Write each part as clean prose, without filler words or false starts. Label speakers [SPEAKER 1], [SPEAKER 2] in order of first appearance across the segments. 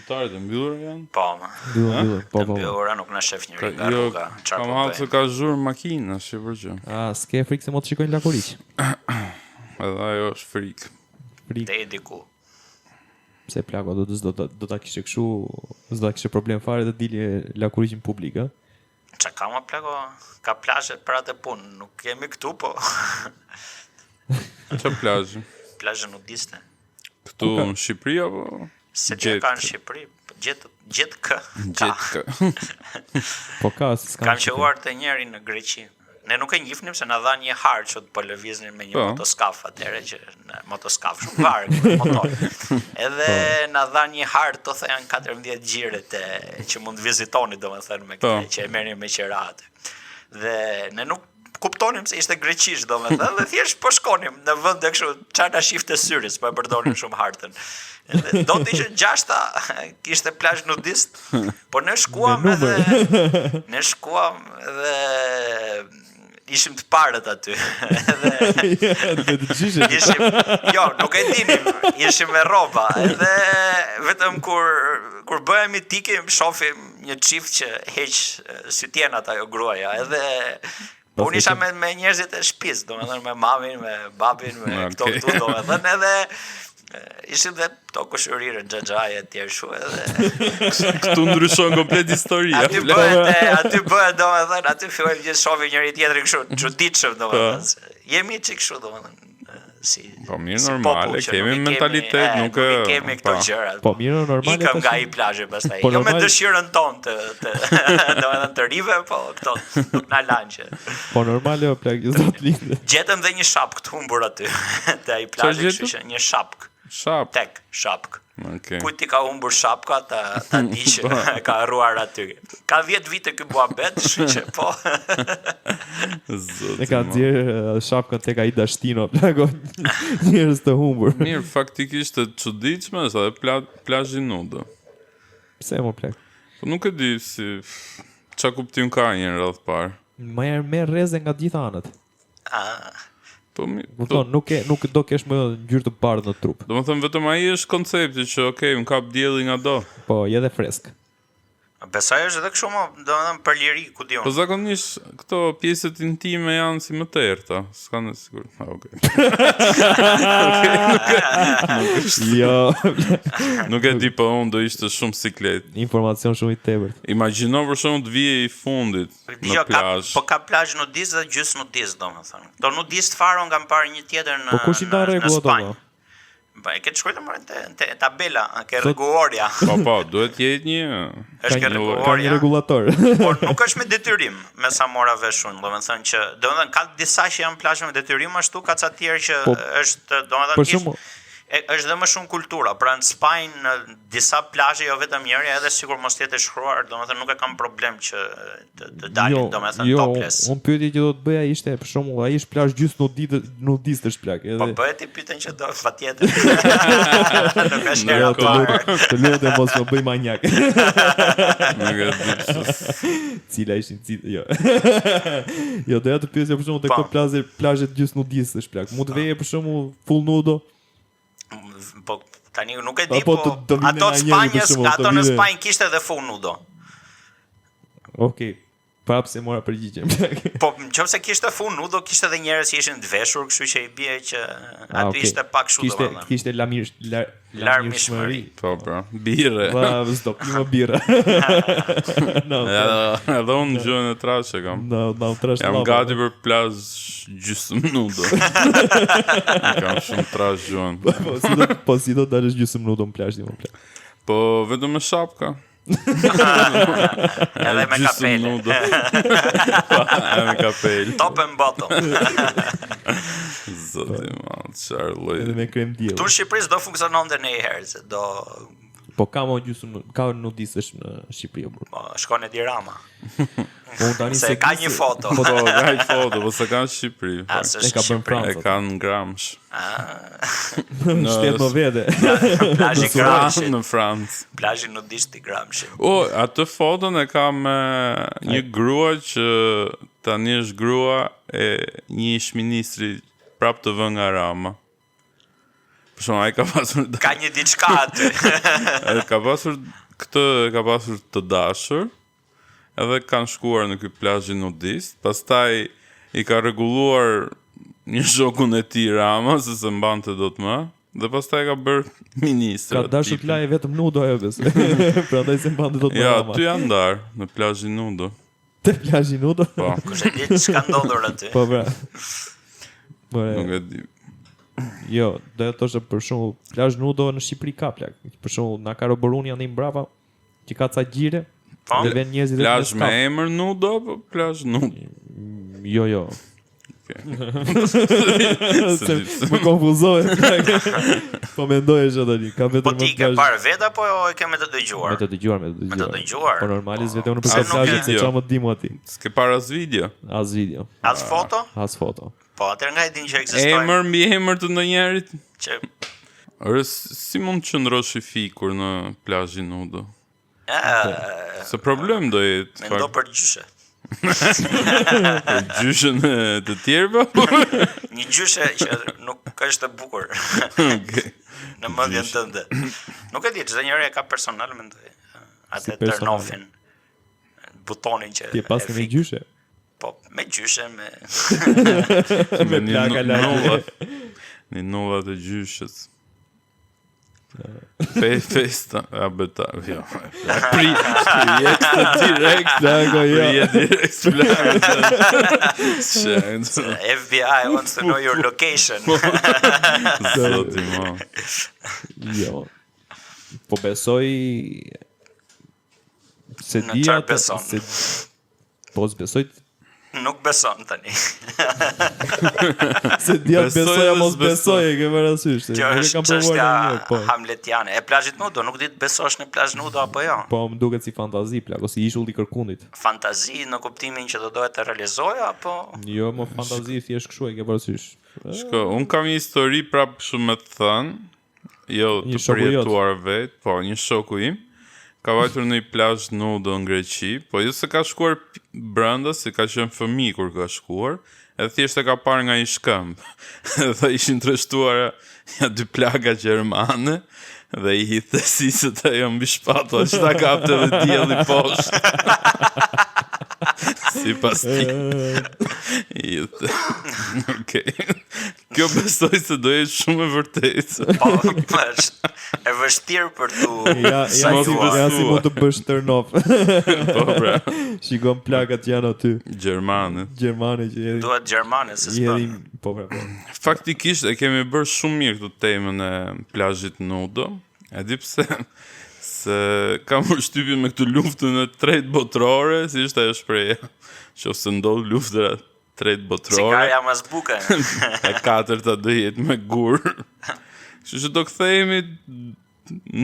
[SPEAKER 1] Dritaret e mbyllura janë?
[SPEAKER 2] Po, ma.
[SPEAKER 3] Mbyllën, mbyllën. Po,
[SPEAKER 2] Të
[SPEAKER 3] po. po.
[SPEAKER 2] mbyllura nuk na shef njeri nga
[SPEAKER 1] Jo,
[SPEAKER 2] rruga. Çfarë
[SPEAKER 1] kam
[SPEAKER 2] po
[SPEAKER 1] hallë se
[SPEAKER 2] bëjmë?
[SPEAKER 1] ka zhurmë makina, s'e për gjë.
[SPEAKER 3] A, s'ke frikë se mos të shikojnë lakuriq.
[SPEAKER 1] Edhe ajo është frikë.
[SPEAKER 3] Frikë.
[SPEAKER 2] Deri diku.
[SPEAKER 3] Pse plako do të do ta do ta kishe kështu, s'do ta kishe problem fare të dilje lakuriq në publik, ë?
[SPEAKER 2] Qa ka më plako? Ka plazhe për atë punë, nuk jemi këtu, po
[SPEAKER 1] Ç'a plazh?
[SPEAKER 2] plazhe nudiste.
[SPEAKER 1] Këtu në Shqipëri apo?
[SPEAKER 2] Se që
[SPEAKER 1] Gjetkë.
[SPEAKER 2] ka në Shqipëri, po gjetë gjetë kë. Ka.
[SPEAKER 1] Gjetkë.
[SPEAKER 3] Po ka, se s'ka.
[SPEAKER 2] Kam
[SPEAKER 3] në Shqipëri.
[SPEAKER 2] qëlluar të njëri në Greqi. Ne nuk e njihnim se na dha një harë që po lëviznin me një
[SPEAKER 1] Po.
[SPEAKER 2] motoskaf atëherë që në motoskaf shumë varg, motor. Edhe
[SPEAKER 1] Po.
[SPEAKER 2] na dha një harë, të the janë 14 gjiret e, që mund vizitoni domethënë me
[SPEAKER 1] Po.
[SPEAKER 2] këtë që e merrnin me qira aty. Dhe ne nuk kuptonim se ishte greqisht domethënë dhe thjesht po shkonim në vende kështu çfarë na shifte syri, s'po e përdorim shumë hartën. Edhe do të ishte gjashta, kishte plazh nudist, po ne shkuam
[SPEAKER 3] Me
[SPEAKER 2] edhe
[SPEAKER 3] numër.
[SPEAKER 2] ne shkuam edhe ishim të parët aty. Edhe
[SPEAKER 3] Dhe të gjyshe.
[SPEAKER 2] ishim, jo, nuk e dinim, ishim me rroba. Edhe vetëm kur kur bëhemi tikim, shohim një çift që heq eh, sytjenat ajo gruaja. Edhe Po unë isha me, me njerëzit e shtëpisë, domethënë me mamin, me babin, me këto
[SPEAKER 1] Okej.
[SPEAKER 2] këtu, domethënë edhe eh, ishim dhe këto kushërirën, xhaxhaj e tjerë kështu edhe
[SPEAKER 1] Këtu ndryshon komplet historia.
[SPEAKER 2] Aty bëhet, e, aty bëhet domethënë, aty fillojmë gjithë shohim njëri tjetrin kështu, çuditshëm domethënë. se Jemi çik kështu domethënë, e, si
[SPEAKER 1] Po mirë,
[SPEAKER 2] si
[SPEAKER 1] normale,
[SPEAKER 2] popull që
[SPEAKER 1] kemi
[SPEAKER 2] nuk i
[SPEAKER 1] mentalitet,
[SPEAKER 2] e,
[SPEAKER 1] nuk
[SPEAKER 2] nuk i
[SPEAKER 1] e-
[SPEAKER 2] kemi këto
[SPEAKER 1] po.
[SPEAKER 2] gjëra.
[SPEAKER 3] Po mirë, normale.
[SPEAKER 2] Ikëm
[SPEAKER 3] tash-
[SPEAKER 2] nga ai plazhi pastaj.
[SPEAKER 3] Po,
[SPEAKER 2] jo me
[SPEAKER 3] normal-
[SPEAKER 2] dëshirën tonë të, të domethënë të rive, po këto nuk na lanë që.
[SPEAKER 3] Po normale o plak, s'do të lindë.
[SPEAKER 2] Gjetëm dhe një shapkë të humbur aty te ai plazhi, kështu
[SPEAKER 1] gjetët?
[SPEAKER 2] që një shapkë,
[SPEAKER 1] Shap.
[SPEAKER 2] tek shapkë.
[SPEAKER 1] Okej.
[SPEAKER 2] Kujt i ka humbur shapka ta ta di që e ka harruar aty. Ka 10 vite ky muhabet, kështu që po.
[SPEAKER 1] Zoti.
[SPEAKER 3] E ka
[SPEAKER 1] ma.
[SPEAKER 3] nxjerr eh, shapkën tek ai Dashtino, plako njerëz të humbur.
[SPEAKER 1] Mirë, faktikisht e çuditshme është edhe pla, plazhi nudo.
[SPEAKER 3] Pse mo plak?
[SPEAKER 1] Po nuk e di si ç'a kuptim ka një në radhë parë.
[SPEAKER 3] Më herë merr rreze nga të gjitha anët.
[SPEAKER 2] Ah,
[SPEAKER 1] Po mi, do,
[SPEAKER 3] Kupton, nuk e nuk do kesh më ngjyrë të bardhë në trup.
[SPEAKER 1] do më thënë vetëm ai është koncepti që okej, më kap dielli nga do.
[SPEAKER 3] Po, je edhe fresk.
[SPEAKER 2] Besoj është edhe kështu më, domethënë për liri, ku di
[SPEAKER 1] Po
[SPEAKER 2] unë.
[SPEAKER 1] zakonisht këto pjesët intime janë si më të errta, s'kan e sigur. Ah, okej.
[SPEAKER 3] Jo,
[SPEAKER 1] Nuk e di po unë do ishte shumë siklet.
[SPEAKER 3] informacion shumë i tepërt.
[SPEAKER 1] Imagjino për shembull të vije i fundit në
[SPEAKER 2] Dëgjoj, ka,
[SPEAKER 1] plazh.
[SPEAKER 2] po ka plazh nudist dhe gjysmë nudist, domethënë. Këto nudist fare unë kam parë një tjetër në
[SPEAKER 3] Po kush i ndan
[SPEAKER 2] në- në
[SPEAKER 3] rregullat
[SPEAKER 2] Spanjë.
[SPEAKER 3] ato?
[SPEAKER 2] Po e ke të shkruar më te, te tabela, ke rregullorja.
[SPEAKER 1] Po po, duhet jetë një
[SPEAKER 2] Është ke
[SPEAKER 3] Ka një- Ka një
[SPEAKER 2] rregullorja.
[SPEAKER 3] rregullator.
[SPEAKER 2] Por nuk është me detyrim, me sa mora vesh unë, domethënë që, domethënë ka disa që janë plazhe me detyrim ashtu, ka ca tjerë që
[SPEAKER 3] Po,
[SPEAKER 2] është, domethënë
[SPEAKER 3] për
[SPEAKER 2] thjesht-
[SPEAKER 3] shembull-
[SPEAKER 2] e, është dhe më shumë kultura. Pra në Spanjë në disa plazhe jo vetëm njëri, edhe sikur mos të jetë e shkruar, domethënë nuk e kam problem që të, të dalin, domethënë
[SPEAKER 3] jo,
[SPEAKER 2] topless.
[SPEAKER 3] unë pyetje që do të bëja ishte për shembull, ai është plazh gjysmë nudit, nudist është plak, edhe
[SPEAKER 2] Po bëhet i pyetën që do patjetër. nuk është hera
[SPEAKER 3] Jo, të
[SPEAKER 2] parë.
[SPEAKER 3] lutem, të lutem mos më bëj manjak.
[SPEAKER 1] Nuk e di pse.
[SPEAKER 3] Cila ishin cila, jo. jo, doja të pyesja për shembull te
[SPEAKER 2] Po.
[SPEAKER 3] këto plazhe, plazhet gjysmë nudist është plak. Mund të veje për shembull full nudo.
[SPEAKER 2] Po tani nuk e di,
[SPEAKER 3] Apo
[SPEAKER 2] po
[SPEAKER 3] të- të vinte
[SPEAKER 2] ato
[SPEAKER 3] nga
[SPEAKER 2] të
[SPEAKER 3] njëri, për
[SPEAKER 2] Spanjës,
[SPEAKER 3] shembull, të
[SPEAKER 2] ato në
[SPEAKER 3] vinte-
[SPEAKER 2] Spanjë kishte edhe full nudo.
[SPEAKER 3] Okej. Prapë se mora përgjigjen plak.
[SPEAKER 2] Po, nëse kishte full nudo, kishte edhe njerëz që ishin të veshur, kështu që i bie që
[SPEAKER 3] Ah,
[SPEAKER 2] aty
[SPEAKER 3] okej.
[SPEAKER 2] ishte pak kështu
[SPEAKER 3] Kishte
[SPEAKER 2] domethënë.
[SPEAKER 3] kishte lamir la,
[SPEAKER 2] Larmishmëri.
[SPEAKER 1] Po pra, birre.
[SPEAKER 3] Va, s'do pi më birra. no,
[SPEAKER 1] Edhe edhe unë gjuhën e trashë e kam.
[SPEAKER 3] no, no, trash
[SPEAKER 1] Jam
[SPEAKER 3] llapa.
[SPEAKER 1] gati për plazh gjysmë nudo. E kam shumë trash gjuhën.
[SPEAKER 3] Po si do po si do dalësh gjysmë nudo në plazh ti më plak.
[SPEAKER 1] Po vetëm me shapka.
[SPEAKER 2] Edhe me
[SPEAKER 1] Gjysmë
[SPEAKER 2] kapele.
[SPEAKER 1] nudo. Po, edhe me kapele.
[SPEAKER 2] Top and bottom.
[SPEAKER 1] Zoti ma, çfarë lloj.
[SPEAKER 3] Edhe me krem diell.
[SPEAKER 2] Këtu në Shqipëri s'do funksiononte ndonjëherë, se do
[SPEAKER 3] Po ka më gjysmë nu- ka nudistësh në Shqipëri o burr.
[SPEAKER 2] po, shkon Edi Rama.
[SPEAKER 3] Po unë tani
[SPEAKER 2] Se
[SPEAKER 3] se
[SPEAKER 2] ka
[SPEAKER 3] di
[SPEAKER 2] një
[SPEAKER 3] se-
[SPEAKER 2] foto.
[SPEAKER 1] Po ka një foto, po se kanë në Shqipëri.
[SPEAKER 2] A,
[SPEAKER 1] fakt.
[SPEAKER 2] s'është
[SPEAKER 3] E ka bërë
[SPEAKER 2] Shqipëri.
[SPEAKER 3] Francë.
[SPEAKER 1] E kanë në Gramsh.
[SPEAKER 3] Në shtet më vete.
[SPEAKER 2] Plazhi Gramshit,
[SPEAKER 1] Në Francë.
[SPEAKER 2] plazhi nudist i Gramshit.
[SPEAKER 1] O, atë foton e ka me një grua që tani është grua e një ish ministri prap të vënë nga Rama. Për shembull, ai ka pasur
[SPEAKER 2] Ka një diçka aty.
[SPEAKER 1] Ai ka pasur këtë e ka pasur të dashur, edhe kanë shkuar në ky plazhin nudist, pastaj i ka rregulluar një shokun e tij Rama se se mbante dot më, dhe pastaj e ka bërë ministër.
[SPEAKER 3] Ka
[SPEAKER 1] atë
[SPEAKER 3] dashur të
[SPEAKER 1] tipin.
[SPEAKER 3] laje vetëm nudo ajo besoj. Prandaj se mbante dot më
[SPEAKER 1] Ja,
[SPEAKER 3] Rama.
[SPEAKER 1] aty janë ndarë në plazhin nudo.
[SPEAKER 3] Te plazhi nudo.
[SPEAKER 1] Po,
[SPEAKER 2] Kush e di çka ndodhur aty.
[SPEAKER 3] Po pra. More,
[SPEAKER 1] nuk e di.
[SPEAKER 3] jo, do të thosha për shembull, plazh nudo në Shqipëri ka plak. Për shembull, na ka Roboruni andej mbrapa, që ka ca gjire,
[SPEAKER 2] Po.
[SPEAKER 3] dhe vën njerëzit vetëm
[SPEAKER 1] Plazh
[SPEAKER 3] në
[SPEAKER 1] me
[SPEAKER 3] skaf.
[SPEAKER 1] emër nudo apo plazh nudo?
[SPEAKER 3] Jo, jo.
[SPEAKER 1] Se
[SPEAKER 3] Se
[SPEAKER 1] di pse.
[SPEAKER 3] më konfuzoj. po mendoj që tani, ka vetëm
[SPEAKER 2] Po ti
[SPEAKER 3] më
[SPEAKER 2] ke
[SPEAKER 3] plazh.
[SPEAKER 2] parë vetë apo e ke me të dëgjuar?
[SPEAKER 3] Me të dëgjuar, me të dëgjuar.
[SPEAKER 2] Me të dëgjuar.
[SPEAKER 3] Po normalisht vetëm unë për
[SPEAKER 2] Pse
[SPEAKER 3] këto
[SPEAKER 2] nuk e-
[SPEAKER 3] plazhe se
[SPEAKER 1] Video.
[SPEAKER 3] çfarë më di mua ti.
[SPEAKER 1] S'ke para as video.
[SPEAKER 3] As video,
[SPEAKER 2] As foto?
[SPEAKER 3] as foto.
[SPEAKER 2] Po atëherë nga e din që ekzistojnë.
[SPEAKER 1] Emër mbi emër të ndonjërit.
[SPEAKER 2] Që
[SPEAKER 1] Ore, si mund të qëndrosh i fikur në plazhin nudo?
[SPEAKER 2] ë,
[SPEAKER 1] Se problem do jetë
[SPEAKER 2] mendo
[SPEAKER 1] fakt
[SPEAKER 2] për gjyshe.
[SPEAKER 1] për gjyshën e të tjerëve apo?
[SPEAKER 2] Një gjyshe që nuk është e bukur
[SPEAKER 1] Okej.
[SPEAKER 2] në mendjen tënde. Nuk e di, çdo njeri e ka personal mendoj. Atë
[SPEAKER 3] Si personale.
[SPEAKER 2] turn-offin. Butonin që
[SPEAKER 3] Ti e pas
[SPEAKER 2] e
[SPEAKER 3] me
[SPEAKER 2] fik.
[SPEAKER 3] gjyshe.
[SPEAKER 2] Po, me gjyshe, me
[SPEAKER 1] Me një
[SPEAKER 3] plaka lagje.
[SPEAKER 1] nulla. Një nulla të gjyshës. Fe, festa, a beta, jo. Pri, projekt direkt,
[SPEAKER 3] Plako, jo.
[SPEAKER 1] Prije direkt plaka. Shë,
[SPEAKER 2] FBI wants to know your location.
[SPEAKER 1] zoti mo.
[SPEAKER 3] Jo. Po besoj se
[SPEAKER 2] Në
[SPEAKER 3] di
[SPEAKER 2] çfarë
[SPEAKER 3] atë
[SPEAKER 2] beson?
[SPEAKER 3] se po s'besoj
[SPEAKER 2] Nuk beson tani.
[SPEAKER 3] se di atë
[SPEAKER 1] Besoj
[SPEAKER 3] besoj
[SPEAKER 1] edhe
[SPEAKER 3] a mos
[SPEAKER 1] s'besoj.
[SPEAKER 3] besoj, e ke parasysh. se
[SPEAKER 2] Kjo
[SPEAKER 3] Nuk e
[SPEAKER 2] është
[SPEAKER 3] kam provuar
[SPEAKER 2] çështja
[SPEAKER 3] ndonjëherë, po.
[SPEAKER 2] hamletiane. E plazhit nudo, nuk di të besosh në plazh nudo apo jo.
[SPEAKER 3] Po më duket si fantazi plak, ose ishulli i kërkundit.
[SPEAKER 2] Fantazi në kuptimin që do dohet të realizoja apo
[SPEAKER 3] Jo, më fantazi thjesht kështu e ke parasysh.
[SPEAKER 1] Shko, unë kam një histori prapë kështu me të thënë, jo
[SPEAKER 3] Një
[SPEAKER 1] të
[SPEAKER 3] shoku jot.
[SPEAKER 1] përjetuar vetë, po një shoku im ka vajtur në një plazh nudo në Greqi, po jo se ka shkuar brenda, se ka qenë fëmijë kur ka shkuar, edhe thjesht e ka parë nga një shkëmb. Dhe ishin treshtuar ja dy plaka gjermane dhe i hidhte sisët ajo mbi shpatulla që ta kapte dhe dielli poshtë. Sipas ti. I hidhte. Okej. Kjo besoj se do jetë shumë e vërtetë.
[SPEAKER 2] po është e vështirë për tu
[SPEAKER 3] Ja, ja,
[SPEAKER 1] Mos
[SPEAKER 3] si,
[SPEAKER 1] besua.
[SPEAKER 3] ja si mund të bësh turn off.
[SPEAKER 1] Po pra,
[SPEAKER 3] Shikon plakat që janë aty,
[SPEAKER 1] gjermane.
[SPEAKER 3] gjermane që hedhin.
[SPEAKER 2] Duhet gjermane se s'bën.
[SPEAKER 3] Hedhin, po pra, po.
[SPEAKER 1] Faktikisht e kemi bërë shumë mirë këtë temën e plazhit nudo. E di pse se kam përshtypjen me këtë luftën e tretë botërore, si është ajo shprehja, qofse ndodh luftëra tretë botërore,
[SPEAKER 2] Cigarja mas buke.
[SPEAKER 1] e katërta do jetë me gur. Kështu që do kthehemi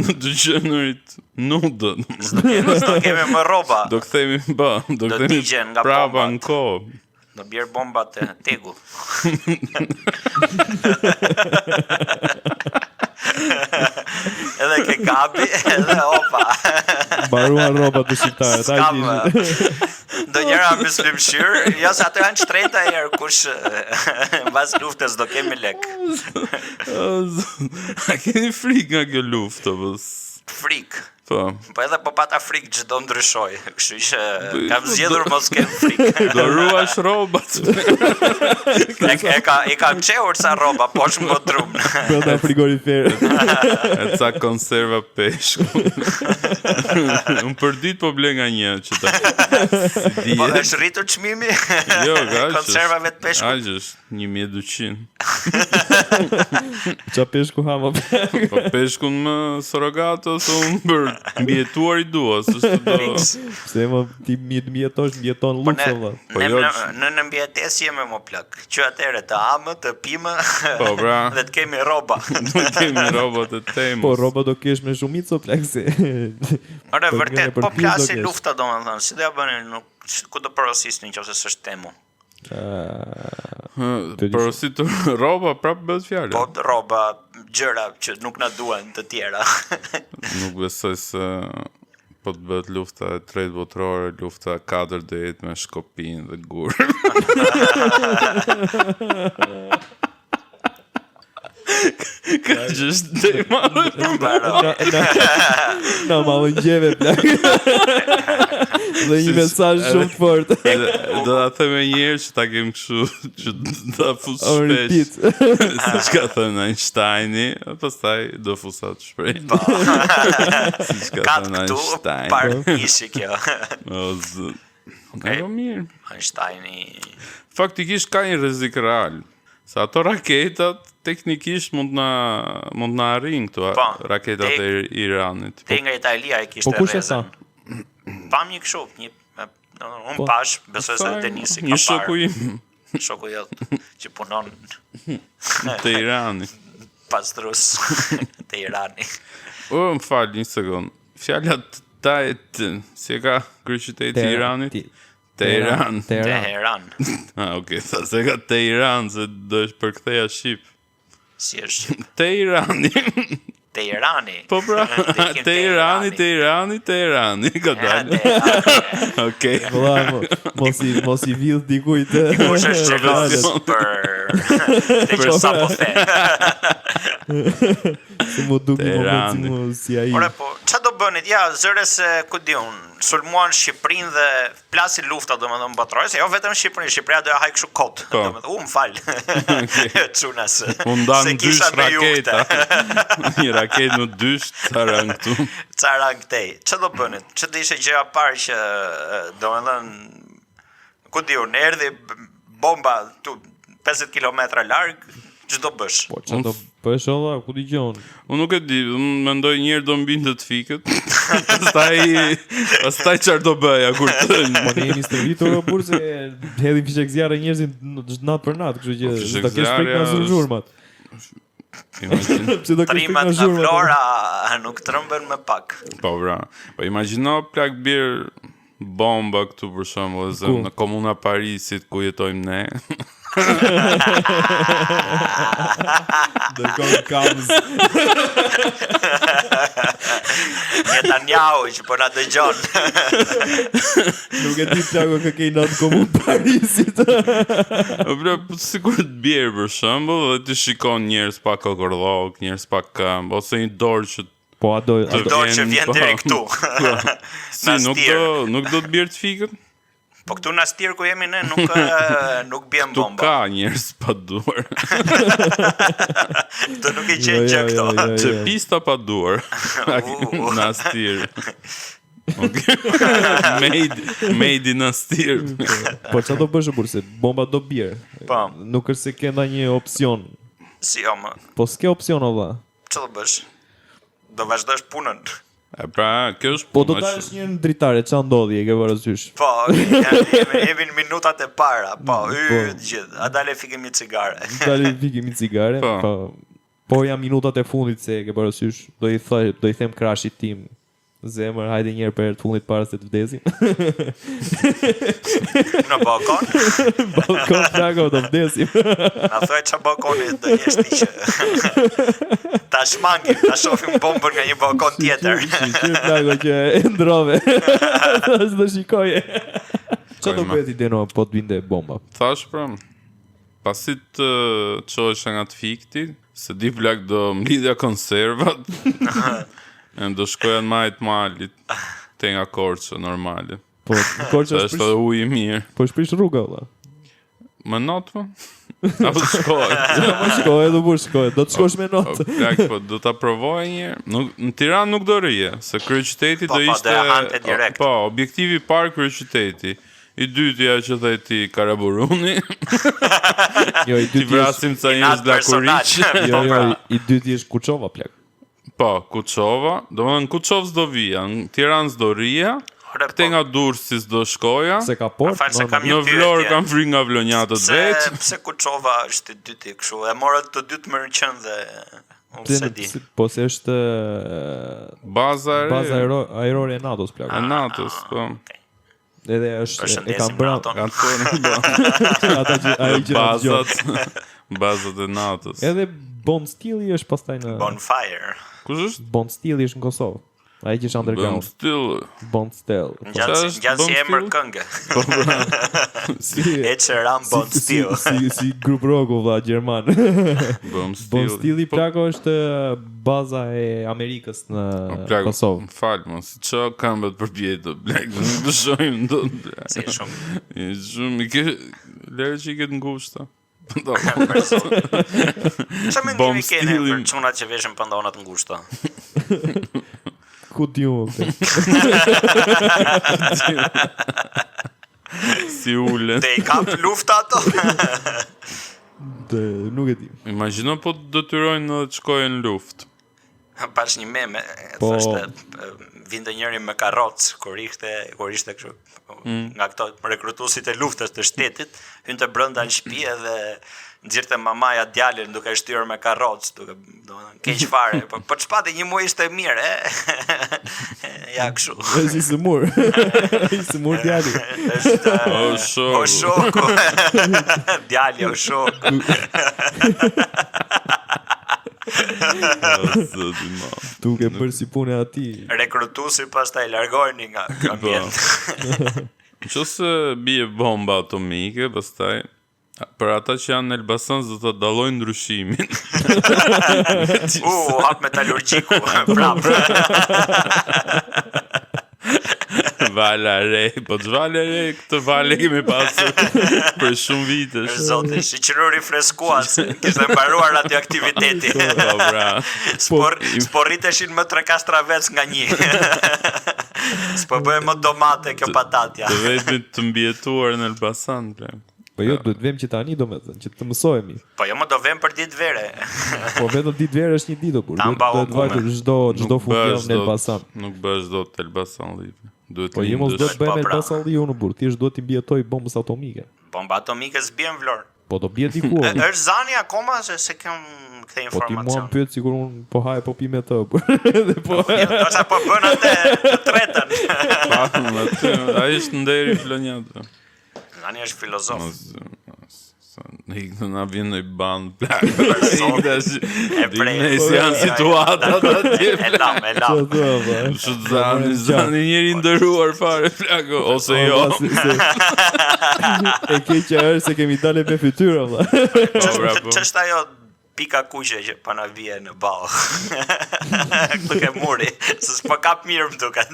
[SPEAKER 1] në të qenurit nudo.
[SPEAKER 2] S'do kemi më rroba.
[SPEAKER 1] Do kthehemi ba, do
[SPEAKER 2] Do
[SPEAKER 1] kthehemi
[SPEAKER 2] digjen nga
[SPEAKER 1] prapa
[SPEAKER 2] bombat.
[SPEAKER 1] në kohë.
[SPEAKER 2] Do bjerë bomba te tegu. edhe ke Gabi, edhe opa.
[SPEAKER 3] Mbaruan rrobat të shqiptarët,
[SPEAKER 2] S'kam.
[SPEAKER 3] aq ishin.
[SPEAKER 2] Ndonjëra myslim shyrë, jo se ato janë shtrenjta herë kush mbas luftës do kemi lek.
[SPEAKER 1] A keni frikë nga kjo luftë apo?
[SPEAKER 2] Frikë.
[SPEAKER 1] Po.
[SPEAKER 2] Po edhe po pata frikë çdo ndryshoj, kështu që kam zgjedhur mos kem frikë.
[SPEAKER 1] Do ruash rrobat.
[SPEAKER 2] E, e ka i kam çehur sa rroba poshtë në bodrum.
[SPEAKER 3] Brenda frigorifer.
[SPEAKER 1] E ca konserva peshku. Unë për ditë po ble nga një që ta. Si
[SPEAKER 2] Po
[SPEAKER 1] dihet.
[SPEAKER 2] është rritur çmimi?
[SPEAKER 1] Jo, ka aq.
[SPEAKER 2] Konservave të peshkut.
[SPEAKER 1] Aq është 1200.
[SPEAKER 3] Qa peshku ha më
[SPEAKER 1] Po peshkun më sorogato se unë për mbijetuar i dua, s'është do.
[SPEAKER 2] Fiks.
[SPEAKER 3] Pse më ti mi mjetosh, mjeton
[SPEAKER 2] Po ne
[SPEAKER 3] luftë valla.
[SPEAKER 1] Po
[SPEAKER 2] ne
[SPEAKER 1] jo,
[SPEAKER 2] në,
[SPEAKER 1] që-
[SPEAKER 2] në, në mbijetesë jemi më plak. Që atëherë të amë, të pimë
[SPEAKER 1] Po pra,
[SPEAKER 2] dhe të kemi rroba.
[SPEAKER 1] do kemi robat e temës.
[SPEAKER 3] Po rroba do kesh me shumicë o plak se.
[SPEAKER 2] Ore
[SPEAKER 3] Po,
[SPEAKER 2] vërtet,
[SPEAKER 3] për
[SPEAKER 2] po
[SPEAKER 3] pizë do
[SPEAKER 2] plasi
[SPEAKER 3] kesh.
[SPEAKER 2] lufta domethënë, si do ja bëni nuk ku do porosisni nëse s'është temu.
[SPEAKER 1] Hë,
[SPEAKER 3] Të di
[SPEAKER 1] Porositur rroba prap bëhet fjalë.
[SPEAKER 2] Po rroba, gjëra që nuk na duhen të tjera.
[SPEAKER 1] Nuk besoj se po të bëhet lufta e tretë botërore, lufta e katërt do jetë me shkopin dhe gur. Kaq është dhe i madhe për mua.
[SPEAKER 2] Mbaroi.
[SPEAKER 3] Na, na, na mallëngjeve plak. Dhe një mesazh shumë të fortë.
[SPEAKER 1] Edhe Do ta them edhe një herë që ta kem kështu që ta fus
[SPEAKER 3] On
[SPEAKER 1] shpesh.
[SPEAKER 3] repeat.
[SPEAKER 1] Siç ka thënë Einsteini, pastaj do fus atë shprehje.
[SPEAKER 2] Po.
[SPEAKER 1] Siç ka
[SPEAKER 2] Kat
[SPEAKER 1] thënë
[SPEAKER 2] këtu
[SPEAKER 1] Einstein.
[SPEAKER 2] par ishi kjo.
[SPEAKER 1] O zot. Okay. Po mirë.
[SPEAKER 2] Einsteini.
[SPEAKER 1] Faktikisht ka një rrezik real. Se ato raketat teknikisht mund na mund na arrijnë këto
[SPEAKER 2] Po,
[SPEAKER 1] raketat
[SPEAKER 2] tek-
[SPEAKER 1] e Iranit.
[SPEAKER 2] Te nga Italia e kishte
[SPEAKER 3] Po kush e
[SPEAKER 2] rrezën.
[SPEAKER 3] tha?
[SPEAKER 2] Pam një kështu, një e, unë
[SPEAKER 3] Po.
[SPEAKER 2] pash, besoj se Denisi ka
[SPEAKER 1] Një shoku
[SPEAKER 2] parë.
[SPEAKER 1] im
[SPEAKER 2] Shoku jot që punon
[SPEAKER 1] të Iranit.
[SPEAKER 2] pastrus te Irani.
[SPEAKER 1] O, më fal një sekond. Fjala tajt, si e ka kryeqyteti i Iranit?
[SPEAKER 3] Ti-
[SPEAKER 1] Teheran.
[SPEAKER 3] Teheran.
[SPEAKER 2] Teheran.
[SPEAKER 1] Ah, okay, tha se ka Teheran, se do është përktheja shqip.
[SPEAKER 2] Si është
[SPEAKER 1] Teherani.
[SPEAKER 2] Teherani.
[SPEAKER 1] Po pra,
[SPEAKER 2] Tekin
[SPEAKER 1] Teherani, Teherani, Teherani, ka
[SPEAKER 2] Ja,
[SPEAKER 1] dalë.
[SPEAKER 2] Teherani.
[SPEAKER 1] Okej.
[SPEAKER 3] Vëlla, mo- mos i mos i vidh dikujt.
[SPEAKER 2] Kush është xheloz për këtë që sapo the.
[SPEAKER 3] Si mu duk një moment si
[SPEAKER 1] Teherani.
[SPEAKER 3] mu si ai.
[SPEAKER 2] Ore po, ç'a do bënit? Ja, zëre se ku di un, sulmuan Shqipërinë dhe plasi lufta domethënë botërore, se jo vetëm Shqipërinë, Shqipëria do ja haj kështu kot.
[SPEAKER 1] Po.
[SPEAKER 2] Domethënë, u më fal. Çuna se.
[SPEAKER 1] U ndan
[SPEAKER 2] se kisha
[SPEAKER 1] dysh
[SPEAKER 2] me ju
[SPEAKER 1] raketa.
[SPEAKER 2] këtë.
[SPEAKER 1] Një raketë në dysh, ca rënë këtu.
[SPEAKER 2] Ca ran këtej. Ç'a do bënit? Ç'a do ishte gjëja e parë që e, domethënë ku di un, erdhi b- bomba tu 50 kilometra larg, ç'do bësh?
[SPEAKER 3] Po ç'a do bësh olla, ku dëgjon?
[SPEAKER 1] Unë nuk e di, unë mendoj një herë do mbinte të fikët. Pastaj pastaj çfarë do bëja kur të
[SPEAKER 3] Po ne jemi stërvitur o burr se hedhim fishek zjarre njerëzit në- çdo natë për natë, kështu që
[SPEAKER 1] Po, fishek
[SPEAKER 3] do kesh frikë nga
[SPEAKER 1] zjarre është-
[SPEAKER 3] zhurmat.
[SPEAKER 1] Imagjino.
[SPEAKER 3] Pse do kesh frikë
[SPEAKER 2] Trimat
[SPEAKER 3] nga
[SPEAKER 2] nga
[SPEAKER 3] zhurmat?
[SPEAKER 2] Vlora nuk trëmben më pak.
[SPEAKER 1] Po bra. Po imagjino plak bir bomba këtu për shembull, e zëm,
[SPEAKER 3] Ku?
[SPEAKER 1] në komuna Parisit ku jetojmë ne.
[SPEAKER 3] Dërgon kamz.
[SPEAKER 2] Netanyahu që po na dëgjon.
[SPEAKER 3] Nuk e di plako kë ke në atë komunë Parisit.
[SPEAKER 1] Po bra, po sikur të bjerë për shembull dhe ti shikon njerëz pa kokërdhok, njerëz pa këmbë ose një dorë që
[SPEAKER 3] Po a do a
[SPEAKER 1] të
[SPEAKER 3] do
[SPEAKER 2] Dorë që vjen
[SPEAKER 1] po.
[SPEAKER 2] deri këtu.
[SPEAKER 1] Po. Si
[SPEAKER 2] Na
[SPEAKER 1] nuk
[SPEAKER 2] stir.
[SPEAKER 1] do nuk do të bjerë të fikët?
[SPEAKER 2] Po këtu në Astir ku jemi ne nuk e, nuk biem
[SPEAKER 1] Tu
[SPEAKER 2] bomba.
[SPEAKER 1] ka njerëz pa duar.
[SPEAKER 2] Këtu nuk i gjen
[SPEAKER 3] Jo,
[SPEAKER 2] gjë
[SPEAKER 3] jo,
[SPEAKER 2] këto.
[SPEAKER 3] jo, jo,
[SPEAKER 1] Që
[SPEAKER 3] jo.
[SPEAKER 1] pista pa duar.
[SPEAKER 2] U.
[SPEAKER 1] Në Astir. Okej. made made in Astir.
[SPEAKER 3] Po ç'a do bësh o burr se bomba do bjerë.
[SPEAKER 2] Po.
[SPEAKER 3] Nuk është se ke ndonjë opsion.
[SPEAKER 2] Si jo më.
[SPEAKER 3] Po s'ke opsion o vlla.
[SPEAKER 2] Ç'do bësh? Do vazhdosh punën.
[SPEAKER 1] E pra, kjo është
[SPEAKER 3] Po do
[SPEAKER 1] puna
[SPEAKER 3] dalësh
[SPEAKER 1] që-
[SPEAKER 3] një në dritare, ç'a ndodhi, e ke parasysh?
[SPEAKER 2] Po, jemi, jemi në minutat e para. Po, y,
[SPEAKER 3] Po.
[SPEAKER 2] të gjithë. A dale fikim një cigare.
[SPEAKER 3] Dali fikim një cigare,
[SPEAKER 1] Po.
[SPEAKER 3] po. Po jam minutat e fundit se e ke parasysh, do i thoj, do i them krashit tim. Zemër, hajde një herë për herë të fundit para se të vdesim.
[SPEAKER 2] Në balkon.
[SPEAKER 3] Balkon plako do vdesim.
[SPEAKER 2] Na thuaj ç'a balkoni do jesh ti që. Ta shmangim, ta shohim bombën nga një balkon tjetër.
[SPEAKER 3] Shqyr plako që e ndrove. Tash do shikoje. Ç'a do
[SPEAKER 1] Kojma.
[SPEAKER 3] bëhet i deno po të binde bomba?
[SPEAKER 1] Thash pra, pasi të çohesha nga të fikti, se di plak do mblidhja konservat. e do shkoja në majt malit, te nga Korça normale.
[SPEAKER 3] Po Korça
[SPEAKER 1] Se
[SPEAKER 3] është
[SPEAKER 1] është
[SPEAKER 3] prish,
[SPEAKER 1] edhe ujë i mirë.
[SPEAKER 3] po është prish rruga valla.
[SPEAKER 1] Më not po? Apo të shkoj?
[SPEAKER 3] Po shkoj do burr shkoj, do të shkosh me
[SPEAKER 1] Po,
[SPEAKER 3] not.
[SPEAKER 1] plak, po do ta provoj një herë. Nuk në Tiranë nuk do rrije, se kryeqyteti
[SPEAKER 2] Po,
[SPEAKER 1] do
[SPEAKER 2] po,
[SPEAKER 1] ishte
[SPEAKER 2] do e hante direkt.
[SPEAKER 1] Po, objektivi i parë kryeqyteti. I dyti ajo që the ti Karaburuni,
[SPEAKER 3] Jo, i
[SPEAKER 1] ti
[SPEAKER 3] dyti është
[SPEAKER 1] vrasim ca njerëz
[SPEAKER 2] Inat personal.
[SPEAKER 1] lakuriq.
[SPEAKER 3] Jo,
[SPEAKER 2] Po,
[SPEAKER 3] jo,
[SPEAKER 2] pra.
[SPEAKER 3] i dyti është Kuçova plak.
[SPEAKER 1] Po, Kuçova, domethënë Kuçovë s'do vija, në Tiranë s'do rrija,
[SPEAKER 2] Ore,
[SPEAKER 1] këte
[SPEAKER 2] po.
[SPEAKER 1] nga Durrësi s'do shkoja,
[SPEAKER 3] Se ka port,
[SPEAKER 2] Fal, se kam
[SPEAKER 3] normal.
[SPEAKER 2] një
[SPEAKER 1] në Vlorë
[SPEAKER 2] pyetje.
[SPEAKER 1] kam frikë nga vlonjatët
[SPEAKER 2] Pse
[SPEAKER 1] vetë.
[SPEAKER 2] pse Kuçova është i dyti kështu? E morët të dytë më rëqen dhe unë
[SPEAKER 3] Pse
[SPEAKER 2] s'e
[SPEAKER 3] në-
[SPEAKER 2] di.
[SPEAKER 3] se- Po se është e,
[SPEAKER 1] Baza e re,
[SPEAKER 3] baza aero, aerore e NATO-s plak.
[SPEAKER 1] e NATO-s, po.
[SPEAKER 3] Edhe është e
[SPEAKER 2] Përshëndesim
[SPEAKER 3] kanë bërë
[SPEAKER 2] NATO-n.
[SPEAKER 1] Kanë thonë po,
[SPEAKER 3] ata që ajo që na dëgjon.
[SPEAKER 1] bazat, bazat e NATO-s.
[SPEAKER 3] Edhe Bond Steel është pastaj në
[SPEAKER 2] Bonfire.
[SPEAKER 1] Kush është?
[SPEAKER 3] Bond Steel është në Kosovë. Ai që është
[SPEAKER 1] Bëm
[SPEAKER 3] underground,
[SPEAKER 1] still.
[SPEAKER 3] Bond Steel. Po.
[SPEAKER 2] Ngjan si
[SPEAKER 1] është
[SPEAKER 2] ngjan si
[SPEAKER 1] Bond
[SPEAKER 2] emër
[SPEAKER 1] Steel?
[SPEAKER 2] këngë.
[SPEAKER 1] Po pra.
[SPEAKER 3] Si
[SPEAKER 2] Ed Sheeran Bond
[SPEAKER 3] si,
[SPEAKER 2] Steel.
[SPEAKER 3] si, si grup rocku vlla gjerman.
[SPEAKER 1] Bëm still.
[SPEAKER 3] Bond Steeli plako është baza e Amerikës në
[SPEAKER 1] Po, plako,
[SPEAKER 3] Kosovë.
[SPEAKER 1] Më fal, mos si ço këmbët përpjetë, plak, nuk dëshojmë dot. plak.
[SPEAKER 2] Si shumë.
[SPEAKER 1] Je shumë i ke lërë që i ke të ngushta. Po.
[SPEAKER 2] Çfarë mendimi
[SPEAKER 1] Bomb
[SPEAKER 2] keni
[SPEAKER 1] Steelin.
[SPEAKER 2] për çunat që veshin pantallona të ngushta?
[SPEAKER 3] Ku di unë? plak?
[SPEAKER 1] Si ulen.
[SPEAKER 2] Te i kap lufta ato?
[SPEAKER 3] Dhe, nuk e di.
[SPEAKER 1] Imagjino po të detyrojnë edhe të shkojnë në luftë.
[SPEAKER 2] Pash një meme, e,
[SPEAKER 3] Po.
[SPEAKER 2] thoshte e, vinte njëri me karrocë kur ishte kur ishte kështu nga këto rekrutuesit e luftës të shtetit, hynte brenda në shtëpi edhe nxirrte mamaja djalin duke e shtyrë me karrocë, duke domethënë keq fare, po po ç'pati një muaj ishte mirë, e? ja kështu.
[SPEAKER 3] Është i sëmur. I sëmur djali.
[SPEAKER 2] Është
[SPEAKER 1] O shoku.
[SPEAKER 2] o shoku. Djali o shoku.
[SPEAKER 1] O, zoti madh.
[SPEAKER 3] Duke bërë si punë e atij.
[SPEAKER 2] Rekrutuesi pastaj largojni nga ky
[SPEAKER 1] Po.
[SPEAKER 2] ambient.
[SPEAKER 1] Nëse bie bomba atomike, pastaj për ata që janë në Elbasan s'do ta dallojnë ndryshimin.
[SPEAKER 2] U, u hap metalurgjiku, prap.
[SPEAKER 1] Vala re, po ç'vale re, këtë vale kemi pasur për shumë vitesh.
[SPEAKER 2] Zoti, shiqëru rifreskua se kishte mbaruar radioaktiviteti.
[SPEAKER 1] Po pra.
[SPEAKER 2] S'po s'po rriteshin më tre kastravec nga një. S'po bëhe më domate kjo patatja.
[SPEAKER 1] Të vetmit të mbijetuar në Elbasan, plak.
[SPEAKER 3] Po jo, duhet vem që tani domethënë, që të mësohemi.
[SPEAKER 2] Po jo më do vem për ditë vere.
[SPEAKER 3] Po vetëm ditë verë është një ditë o burr.
[SPEAKER 2] Ta
[SPEAKER 3] Duhet
[SPEAKER 2] mbau
[SPEAKER 3] duhet vajtur
[SPEAKER 2] kume.
[SPEAKER 3] çdo çdo
[SPEAKER 1] Nuk
[SPEAKER 3] fundjavë
[SPEAKER 1] bëhesh
[SPEAKER 3] në
[SPEAKER 1] dot-
[SPEAKER 3] Elbasan.
[SPEAKER 1] Nuk bëhesh dot Elbasan live. Duhet
[SPEAKER 3] Po jo mos
[SPEAKER 1] lindësh.
[SPEAKER 3] do të bëhem
[SPEAKER 2] Po, pra.
[SPEAKER 3] Elbasan li unë burr, thjesht duhet t'i mbijetoj bombës atomike.
[SPEAKER 2] Bomba atomike s'bie në Vlorë.
[SPEAKER 3] Po do bie diku. o,
[SPEAKER 2] E, Është zani akoma se se kam këtë
[SPEAKER 3] Po ti mua më
[SPEAKER 2] informacion.
[SPEAKER 3] pyet sikur unë po haj po pi me të. burr. Dhe po
[SPEAKER 2] Jo, ndoshta po bën atë të tretën.
[SPEAKER 1] Pa, aty, ai është nderi flonjat.
[SPEAKER 2] Zani është filozof.
[SPEAKER 1] Mos sa ne ikë na vjen në band plak.
[SPEAKER 2] Zot.
[SPEAKER 1] E
[SPEAKER 2] E prej.
[SPEAKER 1] Ne si janë situatat atje.
[SPEAKER 2] E lam, e lam.
[SPEAKER 3] Çfarë thua, po?
[SPEAKER 1] Shu zani, zani njeri i ndëruar fare plako ose jo.
[SPEAKER 3] Po, si- se- E keqja është se kemi dalë me fytyrë valla.
[SPEAKER 1] Po, pra, po.
[SPEAKER 2] Ç'është ajo pika kuqe që pa na vije në ballë? Këtu ke muri, se s'po kap mirë më duket.